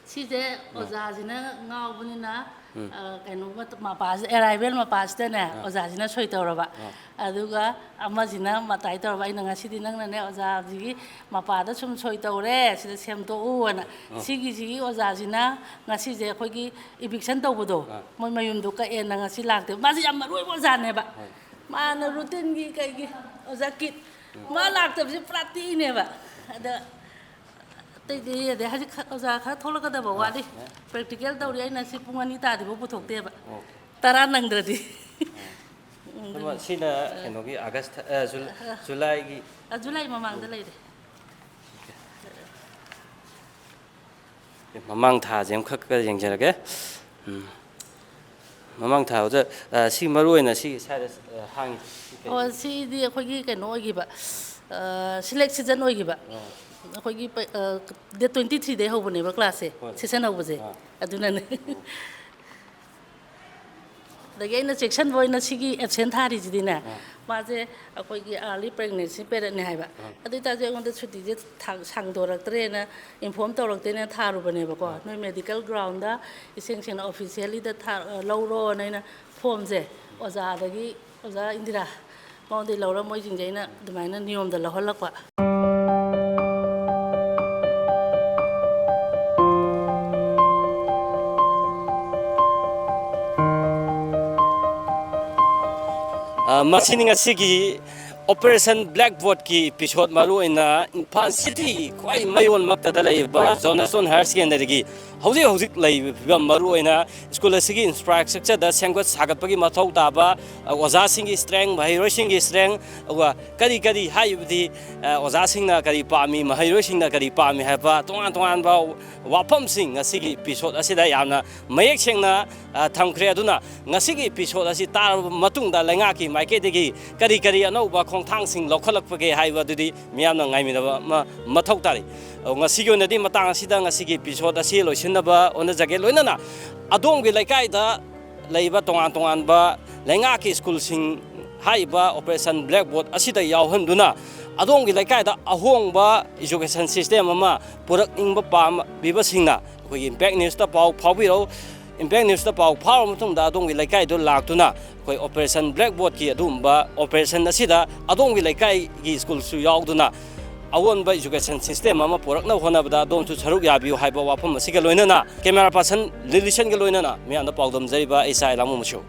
ꯁꯤꯁꯦ ꯑꯥ꯫ ꯑꯣꯖꯥꯁꯤꯅ ꯉꯥꯎꯕꯅꯤꯅ, ꯎꯝ꯫ ꯑ, ꯀꯩꯅꯣ ꯃꯄꯥꯁꯤ, ꯑꯦꯔꯥꯏꯚꯦꯜ ꯃꯄꯥꯁꯤꯗꯅꯦ, ꯑꯥ꯫ ꯑꯣꯖꯥꯁꯤꯅ ꯁꯣꯏ ꯇꯧꯔꯕ꯫ ꯑꯥ꯫ ꯑꯗꯨꯒ ꯑꯃꯁꯤꯅ ꯃꯇꯥꯏ ꯇꯧꯔꯕ꯫ ꯑꯩꯅ ꯉꯁꯤꯗꯤ ꯅꯪꯅꯅꯦ ꯑꯣꯖꯥꯁꯤꯒꯤ ꯃꯄꯥꯗ ꯁꯨꯝ ꯁꯣꯏ ꯇꯧꯔꯦ, ꯁꯤꯗ ꯁꯦꯝꯗꯣꯛꯎ ꯍꯥꯏꯅ꯫ ꯑꯥ꯫ ꯁꯤꯒꯤꯁꯤꯒꯤ ꯑꯣꯖꯥꯁꯤꯅ ꯉꯁꯤꯁꯦ ꯑꯩꯈꯣꯏꯒꯤ ꯏꯚꯤꯛꯁꯟ ꯇꯧꯕꯗꯣ, ꯑꯥ꯫ ꯃꯣꯏ ꯃꯌꯨꯝꯗꯣ ꯀꯛꯑꯦꯅ ꯉꯁꯤ ꯂꯥꯛꯇꯦ꯫ ꯃꯥꯁꯦ ꯌꯥꯝ ꯃꯔꯨ ꯑꯣꯏꯕ ꯑꯣꯖꯥꯅꯦꯕ꯫ ꯍꯣꯏ꯫ ꯃꯥꯅ ꯔꯨꯇꯤꯟꯒꯤ ꯀꯩꯒꯤ ꯑꯣꯖꯥ ꯀꯤꯠ꯫ ꯎꯝ꯫ ꯃꯥ ꯂꯥꯛꯇꯕꯁꯦ ꯄꯨꯔꯥ ꯇꯦꯛꯏꯅꯦꯕ꯫ ꯑꯗ ꯑꯇꯩꯗꯤ ꯑꯗꯩ ꯍꯧꯖꯤꯛ ꯈ-, ꯑꯣꯖꯥ ꯈꯔ ꯊꯣꯛꯂꯛꯀꯗꯕ ꯑꯥ, ꯋꯥꯠꯂꯤ꯫ ꯑꯥ꯫ ꯄ꯭ꯔꯦꯛꯇꯤꯀꯦꯜ ꯇꯧꯔꯤ, ꯑꯩꯅ ꯁꯤ ꯄꯨꯡ ꯑꯅꯤ ꯇꯥꯗ꯭ꯔꯤꯐꯥꯎ ꯄꯨꯊꯣꯛꯇꯦꯕ꯫ ꯑꯣꯀꯦ꯫ ꯇꯔꯥ ꯅꯪꯗ꯭ꯔꯗꯤ꯫ ꯑꯥ꯫ ꯑꯗꯨꯒ ꯁꯤꯅ ꯀꯩꯅꯣꯒꯤ ꯑꯥꯒꯁ ꯊꯥ-, ꯑ, ꯖꯨꯜ-, ꯑ, ꯖꯨꯂꯥꯏꯒꯤ꯫ ꯑ, ꯖꯨꯂꯥꯏ ꯃꯃꯥꯡꯗ ꯎꯝ꯫ ꯂꯩꯔꯦ꯫ ꯑꯣꯀꯦ꯫ ꯃꯃꯥꯡ ꯊꯥꯁꯦ ꯑꯃꯈꯛꯀ ꯌꯦꯡꯖꯔꯒꯦ꯫ ꯎꯝ꯫ ꯃꯃꯥꯡ ꯊꯥ ꯑꯣꯖꯥ, ꯑ, ꯁꯤ ꯃꯔꯨ ꯑꯣꯏꯅ ꯁꯤ ꯁ꯭ꯋꯥꯏꯗ, ꯑ, ꯍꯥꯡꯉꯤꯁꯦ ꯁꯤ ꯀꯩ? ꯑꯣ, ꯁꯤꯗꯤ ꯑꯩꯈꯣꯏꯒꯤ ꯀꯩꯅꯣ ꯑꯣꯏꯈꯤꯕ, ꯑ, ꯁꯤꯂꯦꯛ ꯁꯤꯖꯟ ꯑꯣꯏꯈꯤꯕ꯫ ꯑꯥ꯫ ꯑꯩꯈꯣꯏꯒꯤ ꯄ-, ꯑ, ꯗꯦꯠ ꯇ꯭ꯋꯦꯟꯇꯤ ꯊ꯭ꯔꯤꯗꯩ ꯍꯧꯕꯅꯦꯕ ꯀ꯭ꯂꯥꯁꯁꯦ, ꯍꯣꯏ꯫ ꯁꯦꯁꯟ ꯍꯧꯕꯁꯦ꯫ ꯑꯥ꯫ ꯑꯗꯨꯅꯅꯦ꯫ ꯑꯣ꯫ ꯑꯗꯒꯤ ꯑꯩꯅ ꯆꯦꯛꯁꯤꯟꯕ ꯑꯣꯏꯅ ꯁꯤꯒꯤ ꯑꯦꯕꯁꯦꯟ ꯊꯥꯔꯤꯁꯤꯗꯤꯅꯦ, ꯑꯥ꯫ ꯃꯥꯁꯦ ꯑꯩꯈꯣꯏꯒꯤ ꯑꯥꯔꯂꯤ ꯄ꯭ꯔꯦꯒꯅꯦꯟꯁꯤ ꯄꯦꯔꯠꯅꯦ ꯍꯥꯏꯕ꯫ ꯑꯥ꯫ ꯑꯗꯨ ꯑꯣꯏꯇꯥꯔꯁꯨ ꯑꯩꯉꯣꯟꯗ ꯁꯨꯇꯤꯁꯦ ꯊꯥ-, ꯁꯥꯡꯗꯣꯔꯛꯇ꯭ꯔꯦꯅ ꯏꯟꯐꯣꯔꯝ ꯇꯧꯔꯛꯇꯦꯅ ꯊꯥꯔꯨꯕꯅꯦꯕꯀꯣ꯫ ꯑꯥ꯫ ꯅꯣꯏ ꯃꯦꯗꯤꯀꯦꯜ ꯒ꯭ꯔꯥꯎꯟꯗ ꯏꯁꯦꯡ ꯁꯦꯡꯅ ꯑꯣꯐꯤꯁꯤꯌꯦꯜꯂꯤꯗ ꯊꯥ-, ꯂꯧꯔꯣꯅ ꯑꯩꯅ ꯐꯣꯝꯁꯦ ꯑꯣꯖꯥꯗꯒꯤ, ꯑꯣꯖꯥ ꯏꯟꯗꯤꯔꯥ, ꯃꯉꯣꯟꯗꯒꯤ ꯂꯧꯔ ꯃꯣꯏꯁꯤꯡꯁꯦ ꯑꯩꯅ ꯑꯗꯨꯃꯥꯏꯅ ꯅꯤꯌꯣꯝꯗ ꯂꯧꯍꯜꯂꯛꯄ꯫ ꯑ, ꯃꯁꯤꯅꯤ ꯉꯁꯤꯒꯤ ꯑꯣꯄꯔꯦꯁꯟ ꯕ꯭ꯂꯦꯛꯕꯣꯔꯗꯀꯤ ꯏꯄꯤꯁꯣꯗ, ꯃꯔꯨꯑꯣꯏꯅ ꯏꯝꯐꯥꯜ ꯁꯤꯇꯤ ꯈ꯭ꯋꯥꯏ ꯃꯌꯣꯜꯃꯛꯇꯗ ꯂꯩꯔꯤꯕ ꯖꯣꯅꯁꯇꯣꯟ ꯍꯥꯌꯔ ꯁꯦꯀꯦꯟꯗꯔꯤꯒꯤ ꯍꯧꯖꯤꯛ ꯍꯧꯖꯤꯛ ꯂꯩꯔꯤꯕ ꯐꯤꯕꯝ, ꯃꯔꯨꯑꯣꯏꯅ ꯁ꯭ꯀꯨꯜ ꯑꯁꯤꯒꯤ ꯏꯟꯐ꯭ꯔꯥꯁ꯭ꯇ꯭ꯔꯛꯆꯔꯗ ꯁꯦꯝꯒꯠ ꯁꯥꯒꯠꯄꯒꯤ ꯃꯊꯧ ꯇꯥꯕ, ꯑ, ꯑꯣꯖꯥꯁꯤꯡꯒꯤ ꯁ꯭ꯇꯔꯦꯡ, ꯃꯍꯩꯔꯣꯏꯁꯤꯡꯒꯤ ꯁ꯭ꯇꯔꯦꯡ, ꯑꯗꯨꯒ ꯀꯔꯤ ꯀꯔꯤ ꯍꯥꯏꯕꯗꯤ, ꯑ, ꯑꯣꯖꯥꯁꯤꯡꯅ ꯀꯔꯤ ꯄꯥꯝꯃꯤ, ꯃꯍꯩꯔꯣꯏꯁꯤꯡꯅ ꯀꯔꯤ ꯄꯥꯝꯃꯤ ꯍꯥꯏꯕ ꯇꯣꯉꯥꯟ ꯇꯣꯉꯥꯟꯕ ꯋꯥꯐꯝꯁꯤꯡ ꯉꯁꯤꯒꯤ ꯏꯄꯤꯁꯣꯗ ꯑꯁꯤꯗ ꯌꯥꯝꯅ ꯃꯌꯦꯛ ꯁꯦꯡꯅ, ꯑ, ꯊꯝꯈ꯭ꯔꯦ꯫ ꯑꯗꯨꯅ ꯉꯁꯤꯒꯤ ꯏꯄꯤꯁꯣꯗ ꯑꯁꯤ ꯇꯥꯔꯕ ꯃꯇꯨꯡꯗ ꯂꯩꯉꯥꯛꯀꯤ ꯃꯥꯏꯀꯩꯗꯒꯤ ꯀꯔꯤ ꯀꯔꯤ ꯑꯅꯧꯕ ꯈꯣꯡꯊꯥꯡꯁꯤꯡ ꯂꯧꯈꯠꯂꯛꯄꯒꯦ ꯍꯥꯏꯕꯗꯨꯗꯤ ꯃꯤꯌꯥꯝꯅ ꯉꯥꯏꯃꯤꯟꯅꯕ ꯑꯃ ꯃꯊꯧ ꯇꯥꯔꯤ꯫ ꯑꯗꯣ ꯉꯁꯤꯒꯤ ꯑꯣꯏꯅꯗꯤ ꯃꯇꯥꯡ ꯑꯁꯤꯗ ꯉꯁꯤꯒꯤ ꯏꯄꯤꯁꯣꯗ ꯑꯁꯤ ꯂꯣꯏꯁꯤꯟꯅꯕ ꯍꯣꯠꯅꯖꯒꯦ꯫ ꯂꯣꯏꯅꯅ ꯑꯗꯣꯝꯒꯤ ꯂꯩꯀꯥꯏꯗ ꯂꯩꯕ ꯇꯣꯉꯥꯟ ꯇꯣꯉꯥꯟꯕ ꯂꯩꯉꯥꯛꯀꯤ ꯁ꯭ꯀꯨꯜꯁꯤꯡ ꯍꯥꯏꯔꯤꯕ ꯑꯣꯄꯔꯦꯁꯟ ꯕ꯭ꯂꯦꯛꯕꯣꯔꯗ ꯑꯁꯤꯗ ꯌꯥꯎꯍꯟꯗꯨꯅ ꯑꯗꯣꯝꯒꯤ ꯂꯩꯀꯥꯏꯗ ꯑꯍꯣꯡꯕ ꯏꯖꯨꯀꯦꯁꯟ ꯁꯤꯁꯇꯦꯝ ꯑꯃ ꯄꯨꯔꯛꯅꯤꯡꯕ ꯄꯥꯝꯕꯤꯕꯁꯤꯡꯅ ꯑꯩꯈꯣꯏꯒꯤ ꯏꯝꯄꯦꯛ ꯅ꯭ꯌꯨꯁꯇ ꯄꯥꯎ ꯐꯥꯎꯕꯤꯔꯛꯎ꯫ ꯏꯝꯄꯦꯛ ꯅ꯭ꯌꯨꯁꯇ ꯄꯥꯎ ꯐꯥꯎꯔꯕ ꯃꯇꯨꯡꯗ ꯑꯗꯣꯝꯒꯤ ꯂꯩꯀꯥꯏꯗꯨ ꯂꯥꯛꯇꯨꯅ ꯑꯩꯈꯣꯏ ꯑꯣꯄꯔꯦꯁꯟ ꯕ꯭ꯂꯦꯛꯕꯣꯔꯗꯀꯤ ꯑꯗꯨꯒꯨꯝꯕ ꯑꯣꯄꯔꯦꯁꯟ ꯑꯁꯤꯗ ꯑꯗꯣꯝꯒꯤ ꯂꯩꯀꯥꯏꯒꯤ ꯁ꯭ꯀꯨꯜꯁꯨ ꯌꯥꯎꯗꯨꯅ ꯑꯑꯣꯟꯕ ꯏꯖꯨꯀꯦꯁꯟ ꯁꯤꯁꯇꯦꯝ ꯑꯃ ꯄꯨꯔꯛꯅꯕ ꯍꯣꯠꯅꯕꯗ ꯑꯗꯣꯝꯁꯨ ꯁꯔꯨꯛ ꯌꯥꯕꯤꯌꯨ ꯍꯥꯏꯕ ꯋꯥꯐꯝ ꯑꯁꯤꯒ ꯂꯣꯏꯅꯅ ꯀꯦꯃꯦꯔꯥ ꯄꯥꯔꯁꯟ ꯂꯤꯂꯤꯁꯟꯒ ꯂꯣꯏꯅꯅ ꯃꯤꯌꯥꯝꯗ ꯄꯥꯎꯗꯝꯖꯔꯤꯕ ꯑꯩ ꯁꯥꯏ ꯂꯥꯡꯃꯣ ꯃꯁꯨ꯫